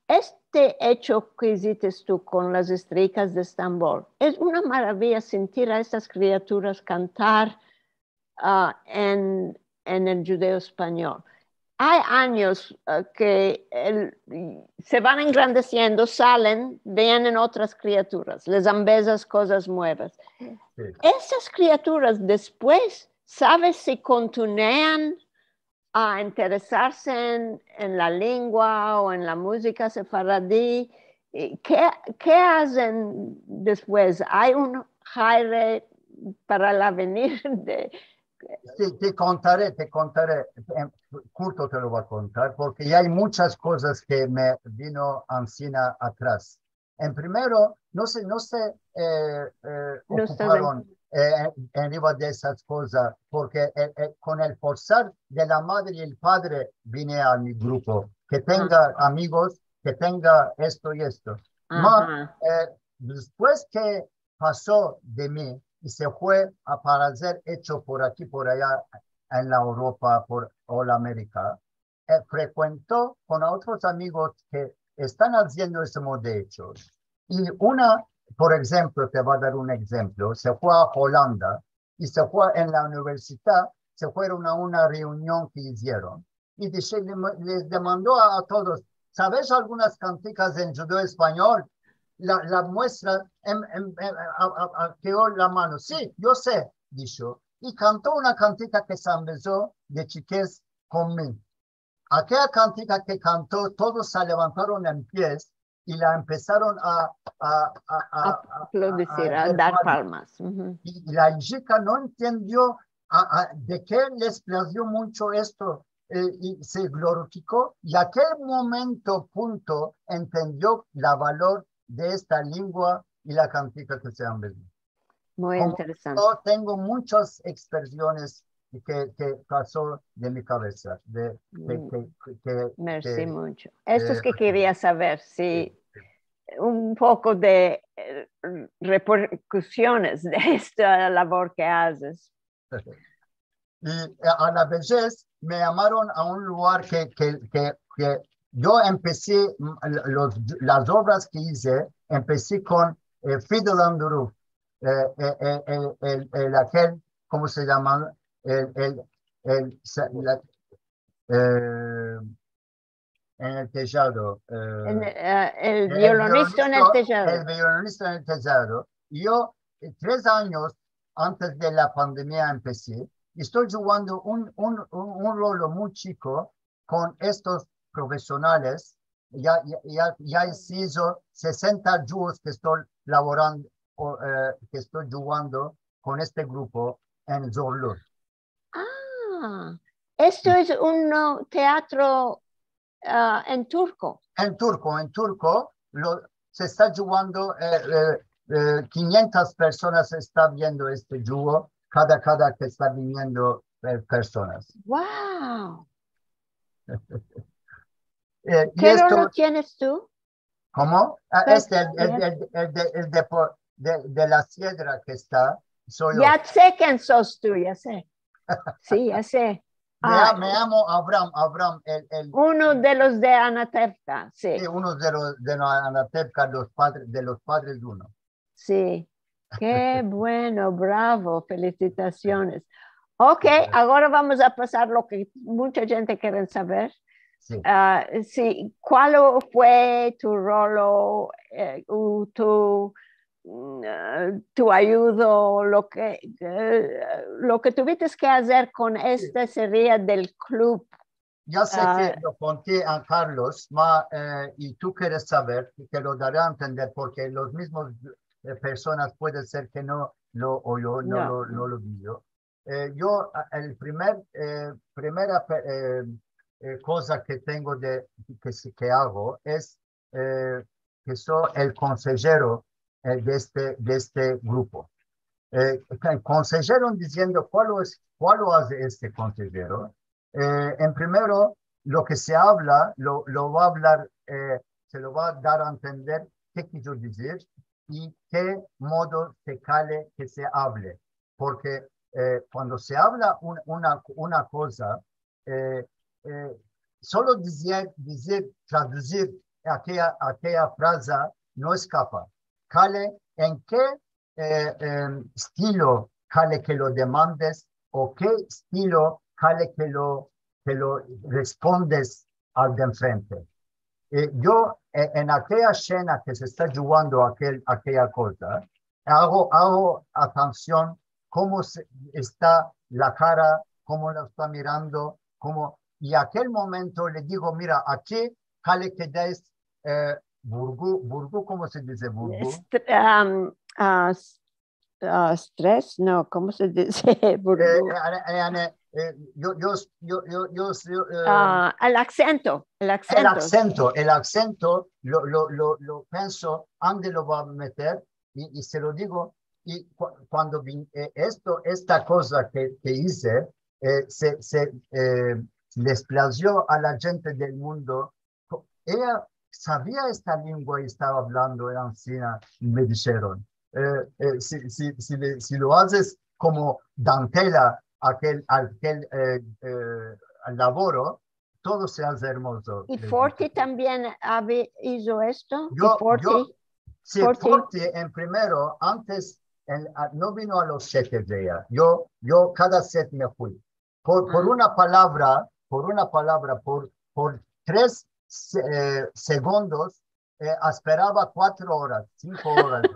este echo ke izites tu kon las estrikas de Estambol, es una maravia sentir a estas kriaturas kantar, a, en, en el djudeo-espanyol. Ay anyos, a, ke el, se van engrandesiendo, salen, vienen otras kriaturas, les ambezas kozas muevas. Si. Esas kriaturas despues, saves si kontinuan a interesarse en, en la lengua o en la muzika sefaradi? I ke, ke azen despues? Ay un haire para el avenir de... Si, te kontare, te kontare. En kurto te lo vo a kontar, porke ya ay munchas kozas ke me vino ansina atras. En primero, no se, no se, e, e, okuparon, e, en, enriva de esas kozas, porke, e, e, kon el forsar de la madre i el padre vine a mi grupo, ke tenga amigos, ke tenga esto i esto. Ma, e, despues ke paso de mi i se fue a, para azer echo por aki, por aya, en la Europa, por, o la Amerika, e, frekuento kon otros amigos ke estan aziendo ese modo de echos. I una, por enshemplo, te vo a dar un enshemplo, se fue a Holanda i se fue en la universidad, se fueron a una reunion ke izieron. I dishe, le, les demando a, a todos, "Saves algunas kantikas en djudeo-espanyol?" La, la muestra, em, em, em, a, a, a, keo la mano. "Si, yo se", disho. I kanto una kantika ke se ambezo de chikez kon mi. Akeya kantika ke kanto, todos se levantaron en pies i la empesaron a, a, a, a, a, a dar palmas. I la chika no entendio a, a, de ke les plazio muncho esto, eh, i se glorifikó, i akel momento punto entendio la valor de esta lengua i la kantika ke se han vendido. Muy interesante. Yo tengo munchas ekspresiones ke, ke paso de mi kavesa. De, ke, Mm. ke, ke, Mersi ke, muncho. Esto es eh, ke keria saver, si un poko de eh, reperkusiones de esta lavor ke azes. I, eh, a la vejez me yamaron a un lugar ke, ke, ke, ke yo empesi, mm, los, las ovras ke ize, empesi kon, eh, Fiddle on the Roof, eh, eh, eh, el, el, el akel, komo se yama? El, el, el, se- la- eh, en el tejado, eh, En, eh, el el violonista en el violonista, tejado. El violonista en el tejado. Yo, eh, tres anyos antes de la pandemia empesi, i esto yugando un, un, un, un rolo muy chiko kon estos profesionales. Ya, ya, ya, ya se izo sesenta yugos ke esto lavorando, o, eh, ke esto yugando kon este grupo en Zorlu. Ah, esto es un uh, teatro ah, en turko. En turko, en turko, lo, se esta yugando, eh, eh, eh, kinyentas personas esta viendo este yugo, kada, kada ke esta viniendo, eh, personas. Wow. Eh, i Ke esto, rolo tienes tu? komo? Ah, Pues, este, el, el, ya. el, el de, el de, po- de, de la siedra ke esta, so yo. Ya se ken sos tu, ya se. Si, ya se. Me, Ah, me yamo Avram, Avram, el, el, uno de los de Anatevka, si. Si, uno de los de la Anatevka, los padres, de los padres uno. Si. Ke bueno, bravo, felisitasiones. Ok, agora vamos a pasar lo ke muncha djente keren saver. Si. Ah, si, kual fue tu rolo, eh, u tu, mm, ah, tu ayudo, lo ke, eh, lo ke tuvites ke azer kon este seria del klub? Ya se Ah. Ke lo konti a Carlos, ma, eh, i tu keres saver, i te lo dare a entender, porke los mizmos, eh, personas puede ser ke no lo oyo, no No, lo, no. No lo viyo. Eh, yo, a- el primer, eh, primera pe- eh, eh, koza ke tengo de, ke, si- ke ago es, eh, ke so el konsejero, eh, de este, de este grupo. Eh, el konsejero diziendo, kual es, kual lo aze este konsejero? Eh, en primero, lo ke se avla, lo, lo va a avlar, eh, se lo va a dar a entender ke kijo dizir i ke modo se kale ke se avle. Porke, eh, kuando se avla un- una, una koza, eh, eh, solo dizir, dizir, traduzir akeya, akeya fraza no eskapa. Kale en ke, eh, em, estilo kale ke lo demandes o ke estilo kale ke lo, ke lo respondes al de enfrente. Eh, yo, eh, en akeya sena ke se esta yugando akel, akeya koza, ago, ago atansion komo se, esta la kara, komo lo esta mirando, komo, i akel momento le digo, mira, aki kale ke des, eh, vurgu, vurgu, komo se dize vurgu? Est- am, ah, s- ah, stres, no, komo se dize? Vurgu. Eh, eh, eh, eh, yo, yo, yo, yo, yo, yo, eh, Ah, el aksento, el el aksento. aksento, el aksento lo, lo, lo, lo penso ande lo va a meter i, i se lo digo, i ku- kuando vin- eh, esto, esta koza ke, ke ize, eh, se, se, eh, les plazio a la djente del mundo. Ko- eya savia esta lengua i estava avlando en ansina, i me disheron, eh, eh, si, si, si, le- si lo azes komo dantela akel, akel, eh, eh, lavoro, todo se aze ermozo. I Le Forti dishe. Tambien avi- izo esto? I Yo, Forti? yo, si, Forti? Forti en primero, antes, en- a- no vino a los shetes de eya. Yo, yo kada set me fui. Por, por Ah. una palavra, por una palavra, por, por tres se- eh, segundos, eh, asperava kuatro oras, sinko oras,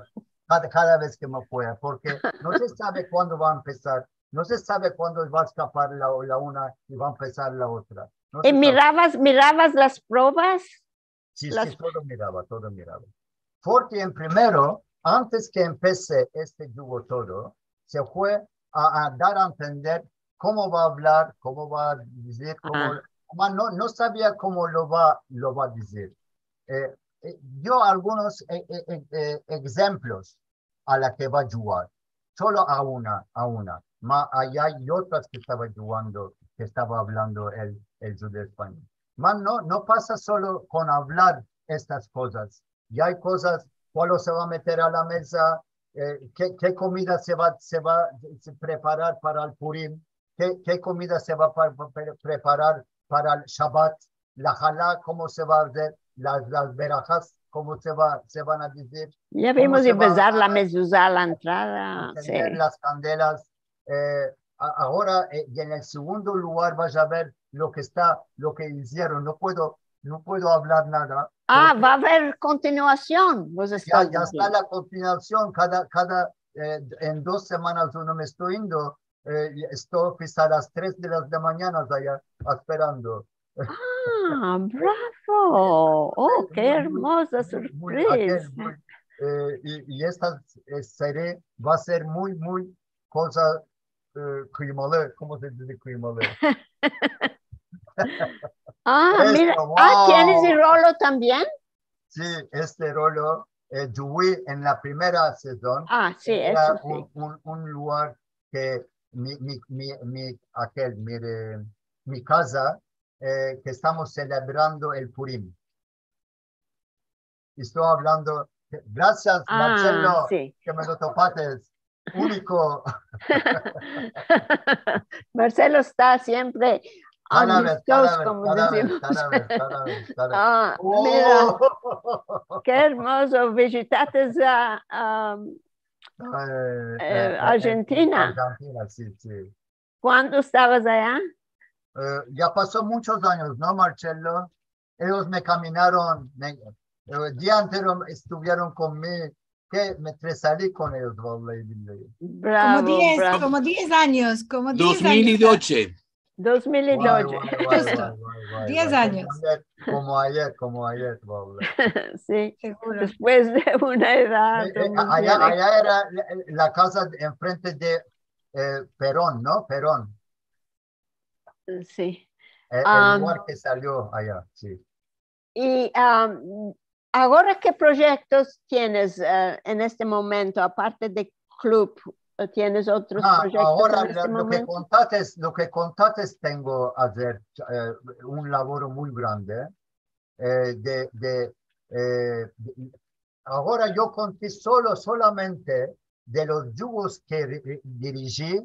kada, kada vez ke me fuea, porke no se save kuando va a empesar, no se save kuando va a eskapar la, la una i va a empesar la otra. No I se save. miravas, miravas las provas? Si, Las- si, todo mirava, todo mirava. Forti en primero, antes ke empese este yugo todo, se fue a, a dar a entender komo va avlar, komo va dizir, komo, ama no, no savia komo lo va, lo va dizir. E, e, dio algunos, e, e, e, e, egzemplos a la ke va djugar. Solo a una, a una. Ma aya ay otras ke estava djugando, ke estava avlando el, el djudeo-espanyol. Ma no, no pasa solo kon avlar estas kozas. Ya ay kozas, kualo se va meter a la meza, e, ke, ke komida se va, se va, se preparar para el Purim, ke, ke komida se va pa, pa, pre, preparar para el Shabat, la halá, komo se va azer, las, las berajas, komo se va, se van a dizir, komo se va a, a, a, la mezuza, la entrada, si, ensender las kandelas. E, a, agora, e, i en el segundo lugar vas a ver lo ke esta, lo ke izieron. No puedo, no puedo avlar nada. A, porke va a aver kontinuasion, vos estas dizendo. Ya, ya esta la kontinuasion. Kada, kada, e, en dos semanas uno me esto indo, e, i esto fijo a las tres de las de manyana aya asperando. A, bravo! O, ke ermoza surpriza. Muy, muy, akel, muy, e, i, i esta, e, serie va a ser muy, muy koza, e, kıymalı, komo se dize kıymalı? A, mira, a, tienes el rolo tambien? Si, este rolo, e, djugi en la primera sezon. A, si, eso si. Era un, un, un lugar ke mi, mi, mi, mi, akel, mi, mi kaza, e, ke estamos selebrando el Purim. Esto avlando, grasias, a, Marcelo, si, ke me lo topates. Uniko. Marcelo esta siempre on his toes, komo dizimos. Kada vez, kada vez, kada vez, kada vez. A, mira, ke ermozo, vizitates a, a, e, e, e, Arjentina. Arjentina, si, si. Kuando estavas aya? E, ya paso munchos anyos, no, Marcelo? Eyos me kaminaron, me, e, dia entero estuvieron kon mi, ke me estresali kon eyos, vallahi billahi. Bravo, bravo. Komo diez, komo diez anyos, komo diez anyos. Dos mil i doche. Dos mil i doche. Vay, vay, vay, vay, vay. Diez anyos. Komo ayer, komo ayer, vallahi. Si. Seguro. Despues de una edad, e, e, de mujer. Aya, aya era la, la kaza de, enfrente de, e, Peron, no? Peron. Si. E, el lugar ke salio aya, si. I, am, agora ke proyektos tienes, e, en este momento, aparte de klub? Tienes otros proyektos en este momento? A, agora lo, lo ke kontates, lo ke kontates tengo azer, e, un lavoro muy grande, e, de, de, e, de, agora yo konti solo, solamente de los djuos ke ri-, ri-, diriji,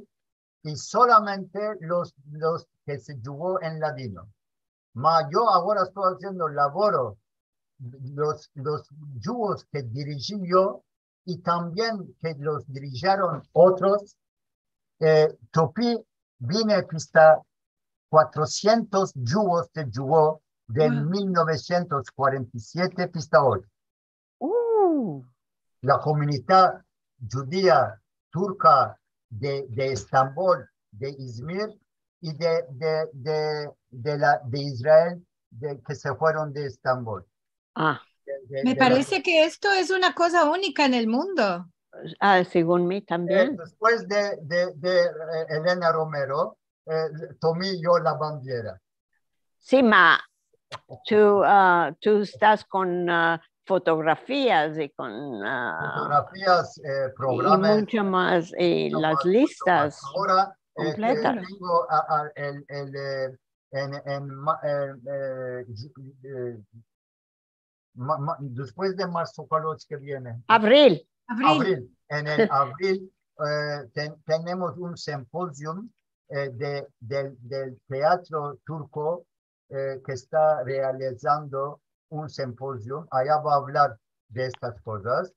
i solamente los, los ke se djugo en Ladino. Ma yo agora esto aziendo lavoro, los, los djuos ke diriji yo, i tambien ke los dirijieron otros, e, topi, vine pista kuatrosientos djuos ke djugo del mil novesientos kuarenta i siete pista oy. Uh. La komunidad djudia turka de, de Estambol, de Izmir i de, de, de, de la, de Israel, de, ke se fueron de Estambol. A. De, de, me parese ke esto es una koza unika en el mundo. A, segun mi tambien. E, despues de, de, de, e, Elena Romero, e, tomi yo la bandiera. Si, ma tu, a, tu estas kon, a, fotografias i kon, a, fotografias, e, programas, i muncho mas, i muncho mas, muncho mas. Las listas kompletas. Agora, e, ke tengo a, a, el, el, e, en, en ma-, e, e, e, ma-, ma-, despues de marso, kual es ke viene? Avril. Avril. Avril. En el avril, e, ten-, tenemos un simposium, e, de, del, del teatro turko, e, ke esta realizando un simposium. Aya va a avlar de estas kozas.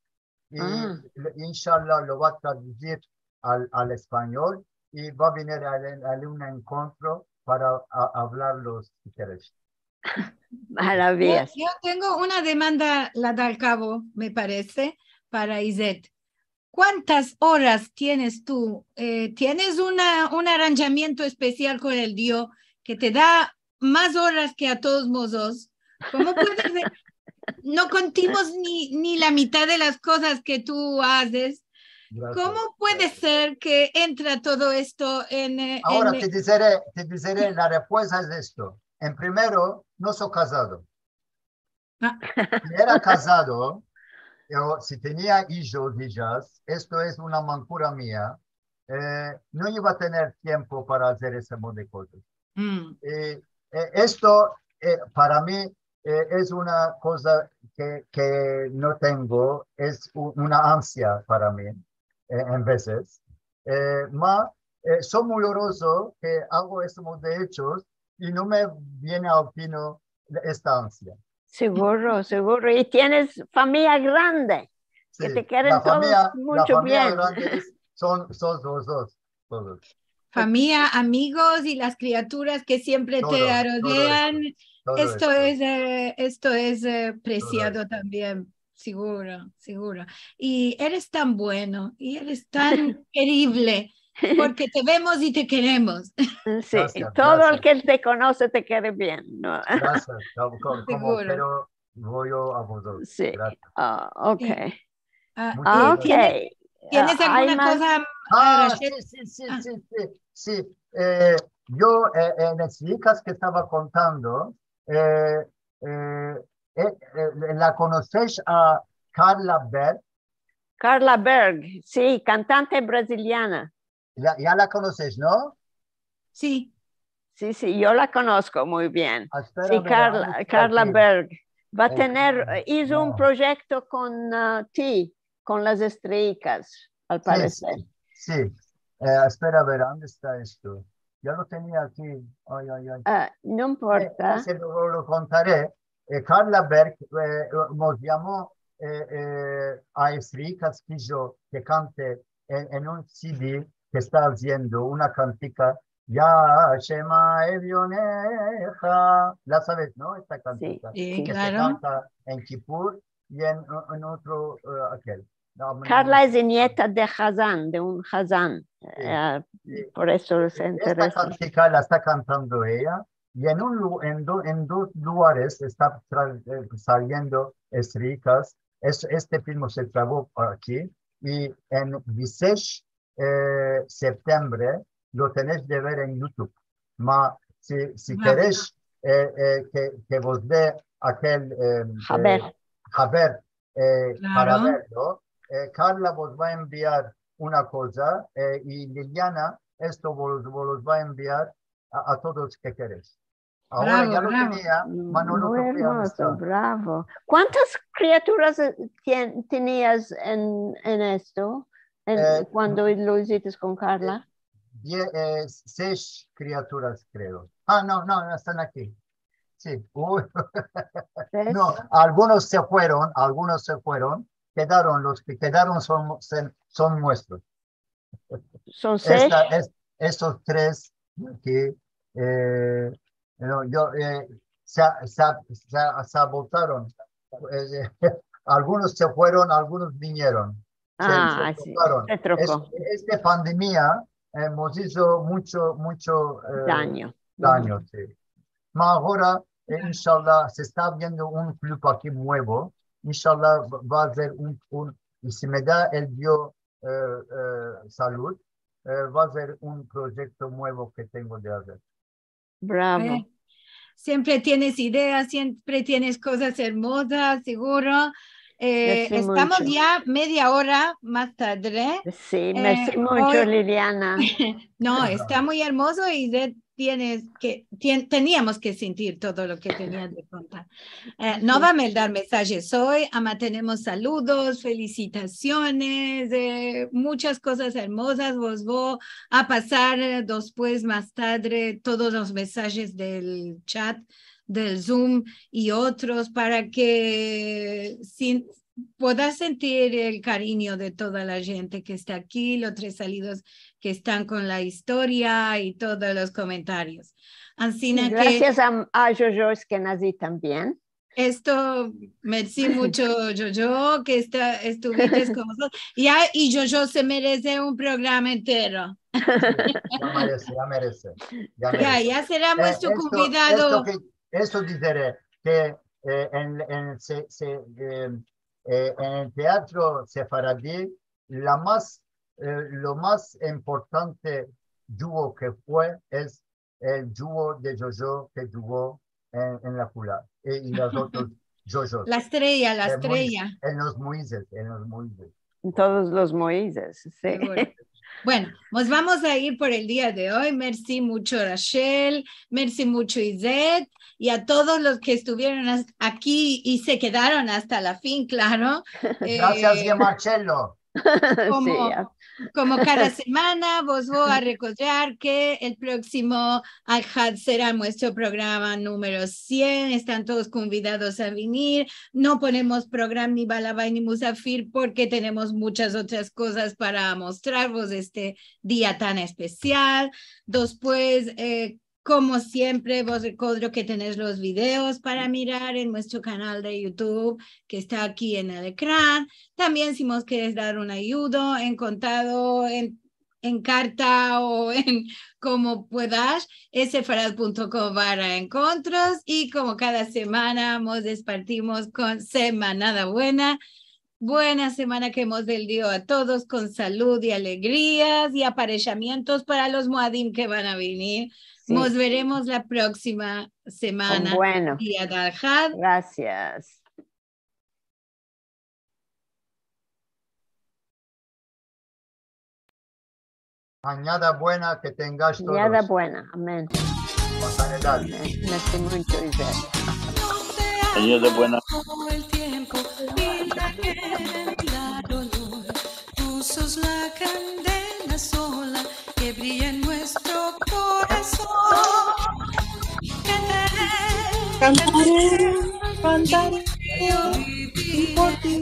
I, a, le-, inshallah lo va a traduzir al, al espanyol i va a venir a, a un enkontro para a, avlarlo, si keres. Maravillas. Yo, yo tengo una demanda, la del kavo, me parese, para Izet. Kuantas oras tienes tu? E, tienes una, un aranjamiento espesial kon el Dio ke te da mas oras ke a todos mozos? Komo puede ser? No kontimos ni, ni la mitad de las kozas ke tu azes. Komo puede ser ke entra todo esto en, eh, en... Agora te dizere, te dizere, la respuesta es esto. En primero, no so kazado. Si era kazado, o si tenia ijos, ijas, esto es una mankura mia, eh, no iva a tener tiempo para azer ese modo de kozas. Eh, eh, esto, eh, para mi, eh, es una koza ke, ke no tengo, es u-, una ansia para mi, eh, en vezes. Eh, ma, eh, so muy orozo ke ago este modo de echos i no me viene al tino esta ansia. Siguro, siguro. I tienes famiya grande, ke te keren todos muncho bien. Si, la famiya, la famiya grande es, son, son los dos, todos. Famiya, amigos i las kriaturas ke siempre te rodean. Todo esto, todo esto. Esto es, eh, esto es, eh, presiado tambien. Siguro, siguro. I eres tan bueno, i eres tan kerible, porke te vemos i te keremos. Si, gracias, todo el ke te konose te kere bien, no? Gracias, komo, komo, pero voy a vozotros. Si. Gracias. Ah, ok. Muchas gracias. Tienes, tienes alguna koza, Rachel? Si, si, si, si. Yo, eh, en las chicas ke estava kontando, eh, eh, eh, eh, la konosesh a Carla Berg? Carla Berg, si, kantante braziliana. Ya, ya la konosesh, no? Si. Si, si, yo la konosko muy bien. Si, Carla, Carla Berg. Va a tener, eh, izo un proyekto kon, ah, ti, kon las estreikas, al pareser. Si, si. Eh, espera a ver, ande esta esto? Ya lo tenia aki. Ay, ay, ay. Ah, no importa. Eh, se lo, lo kontare. Eh, Carla Berg, eh, mos yamo, eh, eh, a estreikas ke yo, ke kante en, en un C D ke esta aziendo una kantika, Ya Shema Evyoneja. La saves, no? Esta kantika. Si, si, klaro. Ke se kanta en Kipur i en, en otro, eh, akel. Carla es nieta de hazan, de un hazan. Si, eh, si. Por esto se interesa. Esta kantika la esta kantando eya, i en un lu-, en do-, en dos lugares esta tra-, eh, saliendo estreikas. Es-, este filmo se gravo aki, i en dizisesh, eh, septiembre lo tenesh de ver en YouTube. Ma, si, si keresh, eh, eh, ke, ke vos de akel, eh, haber, eh, haber, eh, para verlo, eh, Carla vos va a enviar una koza, eh, i Liliana, esto vos, vos los va a enviar a, a todos ke keresh. Agora ya lo tenia, ma no lo topia. Muy ermozo, bravo. Kuantas kriaturas, eh, tien-, tenias en, en esto, en, eh, kuando lo izites kon Carla? Die-, eh, sesh kriaturas, kreo. Ah, no, no, no, estan aki. Si. Uy. Sesh. No, algunos se fueron, algunos se fueron, kedaron, los ke kedaron son, son, son muestros. Son sesh. Esta, es-, estos tres ke, eh, no, yo, eh, se, se, se, se abortaron. Eh, algunos se fueron, algunos vinieron. Se, se troko. Ah, si, se troko. Es-, esta pandemia, eh, mos izo muncho, muncho, eh, danyo. Danyo, si. Ma agora, eh, inshallah, se esta abriendo un klub aki muevo. Inshallah, va, va a ser un, un, i si me da el Dio eh, eh, salud, eh, va a ser un proyekto muevo ke tengo de azer. Bravo. Eh, siempre tienes ideas, siempre tienes kozas ermozas, siguro. Eh, estamos ya media ora mas tadre. Si, mersi muncho, Liliana. No, esta muy ermozo i de tienes ke, tien-, teniamos ke sentir todo lo ke tenias de kontar. Eh, no va a meldar mesajes oy, ama tenemos saludos, felisitasiones, eh, munchas kozas ermozas. Vos vo a pasar, eh, despues, mas tadre, todos los mesajes del chat, del Zoom i otros, para ke sin-, podas sentir el karinyo de toda la djente ke esta aki, los tres salidos ke estan kon la istoria i todos los komentarios. Ansina ke... Grasias a, a Jojo Eskenazi tambien. Esto, mersi muncho, Jojo, ke esta, estuvites kon mozotros. Ya, i Jojo se merese un programa entero. Si, ya merese, ya merese, ya merese. Ya, ya sera muestro konvidado. Eh, esto, esto ke, esto dizere ke, eh, en, en, se, se, eh, eh, en el teatro sefaradi, la mas, eh, lo mas importante duo ke fue es el duo de Jojo ke duo en, en la kula, eh, i los otros Jojos. La estreya, la estreya. En los Moises, en los Moises. En todos los Moises, si. Seguro. Bueno, mos vamos a ir por el dia de oy. Mersi muncho, Rachel. Mersi muncho, Izet. I a todos los ke estuvieron as-, aki i se kedaron asta la fin, klaro. Grasias, eh, Marcelo. Komo, si, ya, komo kada semana, vos vo a rekordar ke el proksimo Alhad sera muestro programa numero sien. Estan todos konvidados a venir. No ponemos programa ni Balabay ni Musafir porke tenemos munchas otras kozas para mostrarvos este dia tan espesial. Despues, eh, komo siempre, vos rekordo ke tenesh los videos para mirar en muestro kanal de YouTube ke esta aki en el ekran. Tambien, si mos keres dar un ayudo en kontado, en, en karta o en komo puedas, sefarad punto com barra enkontros. I komo kada semana, mos despartimos kon semanada buena. Buena semana ke mos bendiga a todos kon salud i alegrias i apareshamientos para los moadim ke van a venir. Si. Mos veremos la proksima semana. Kon bueno. Dia de Alhad. Grasias. Anyada buena ke tengash todos. Anyada buena, amen. Kon sanidad. Amen. Mersi muncho, Izet. Anyada buena. Tú sos la kandela sola ke briya en muestro korason. Kantare, kantare, i por ti.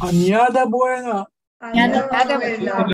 Anyada buena. Anyada buena.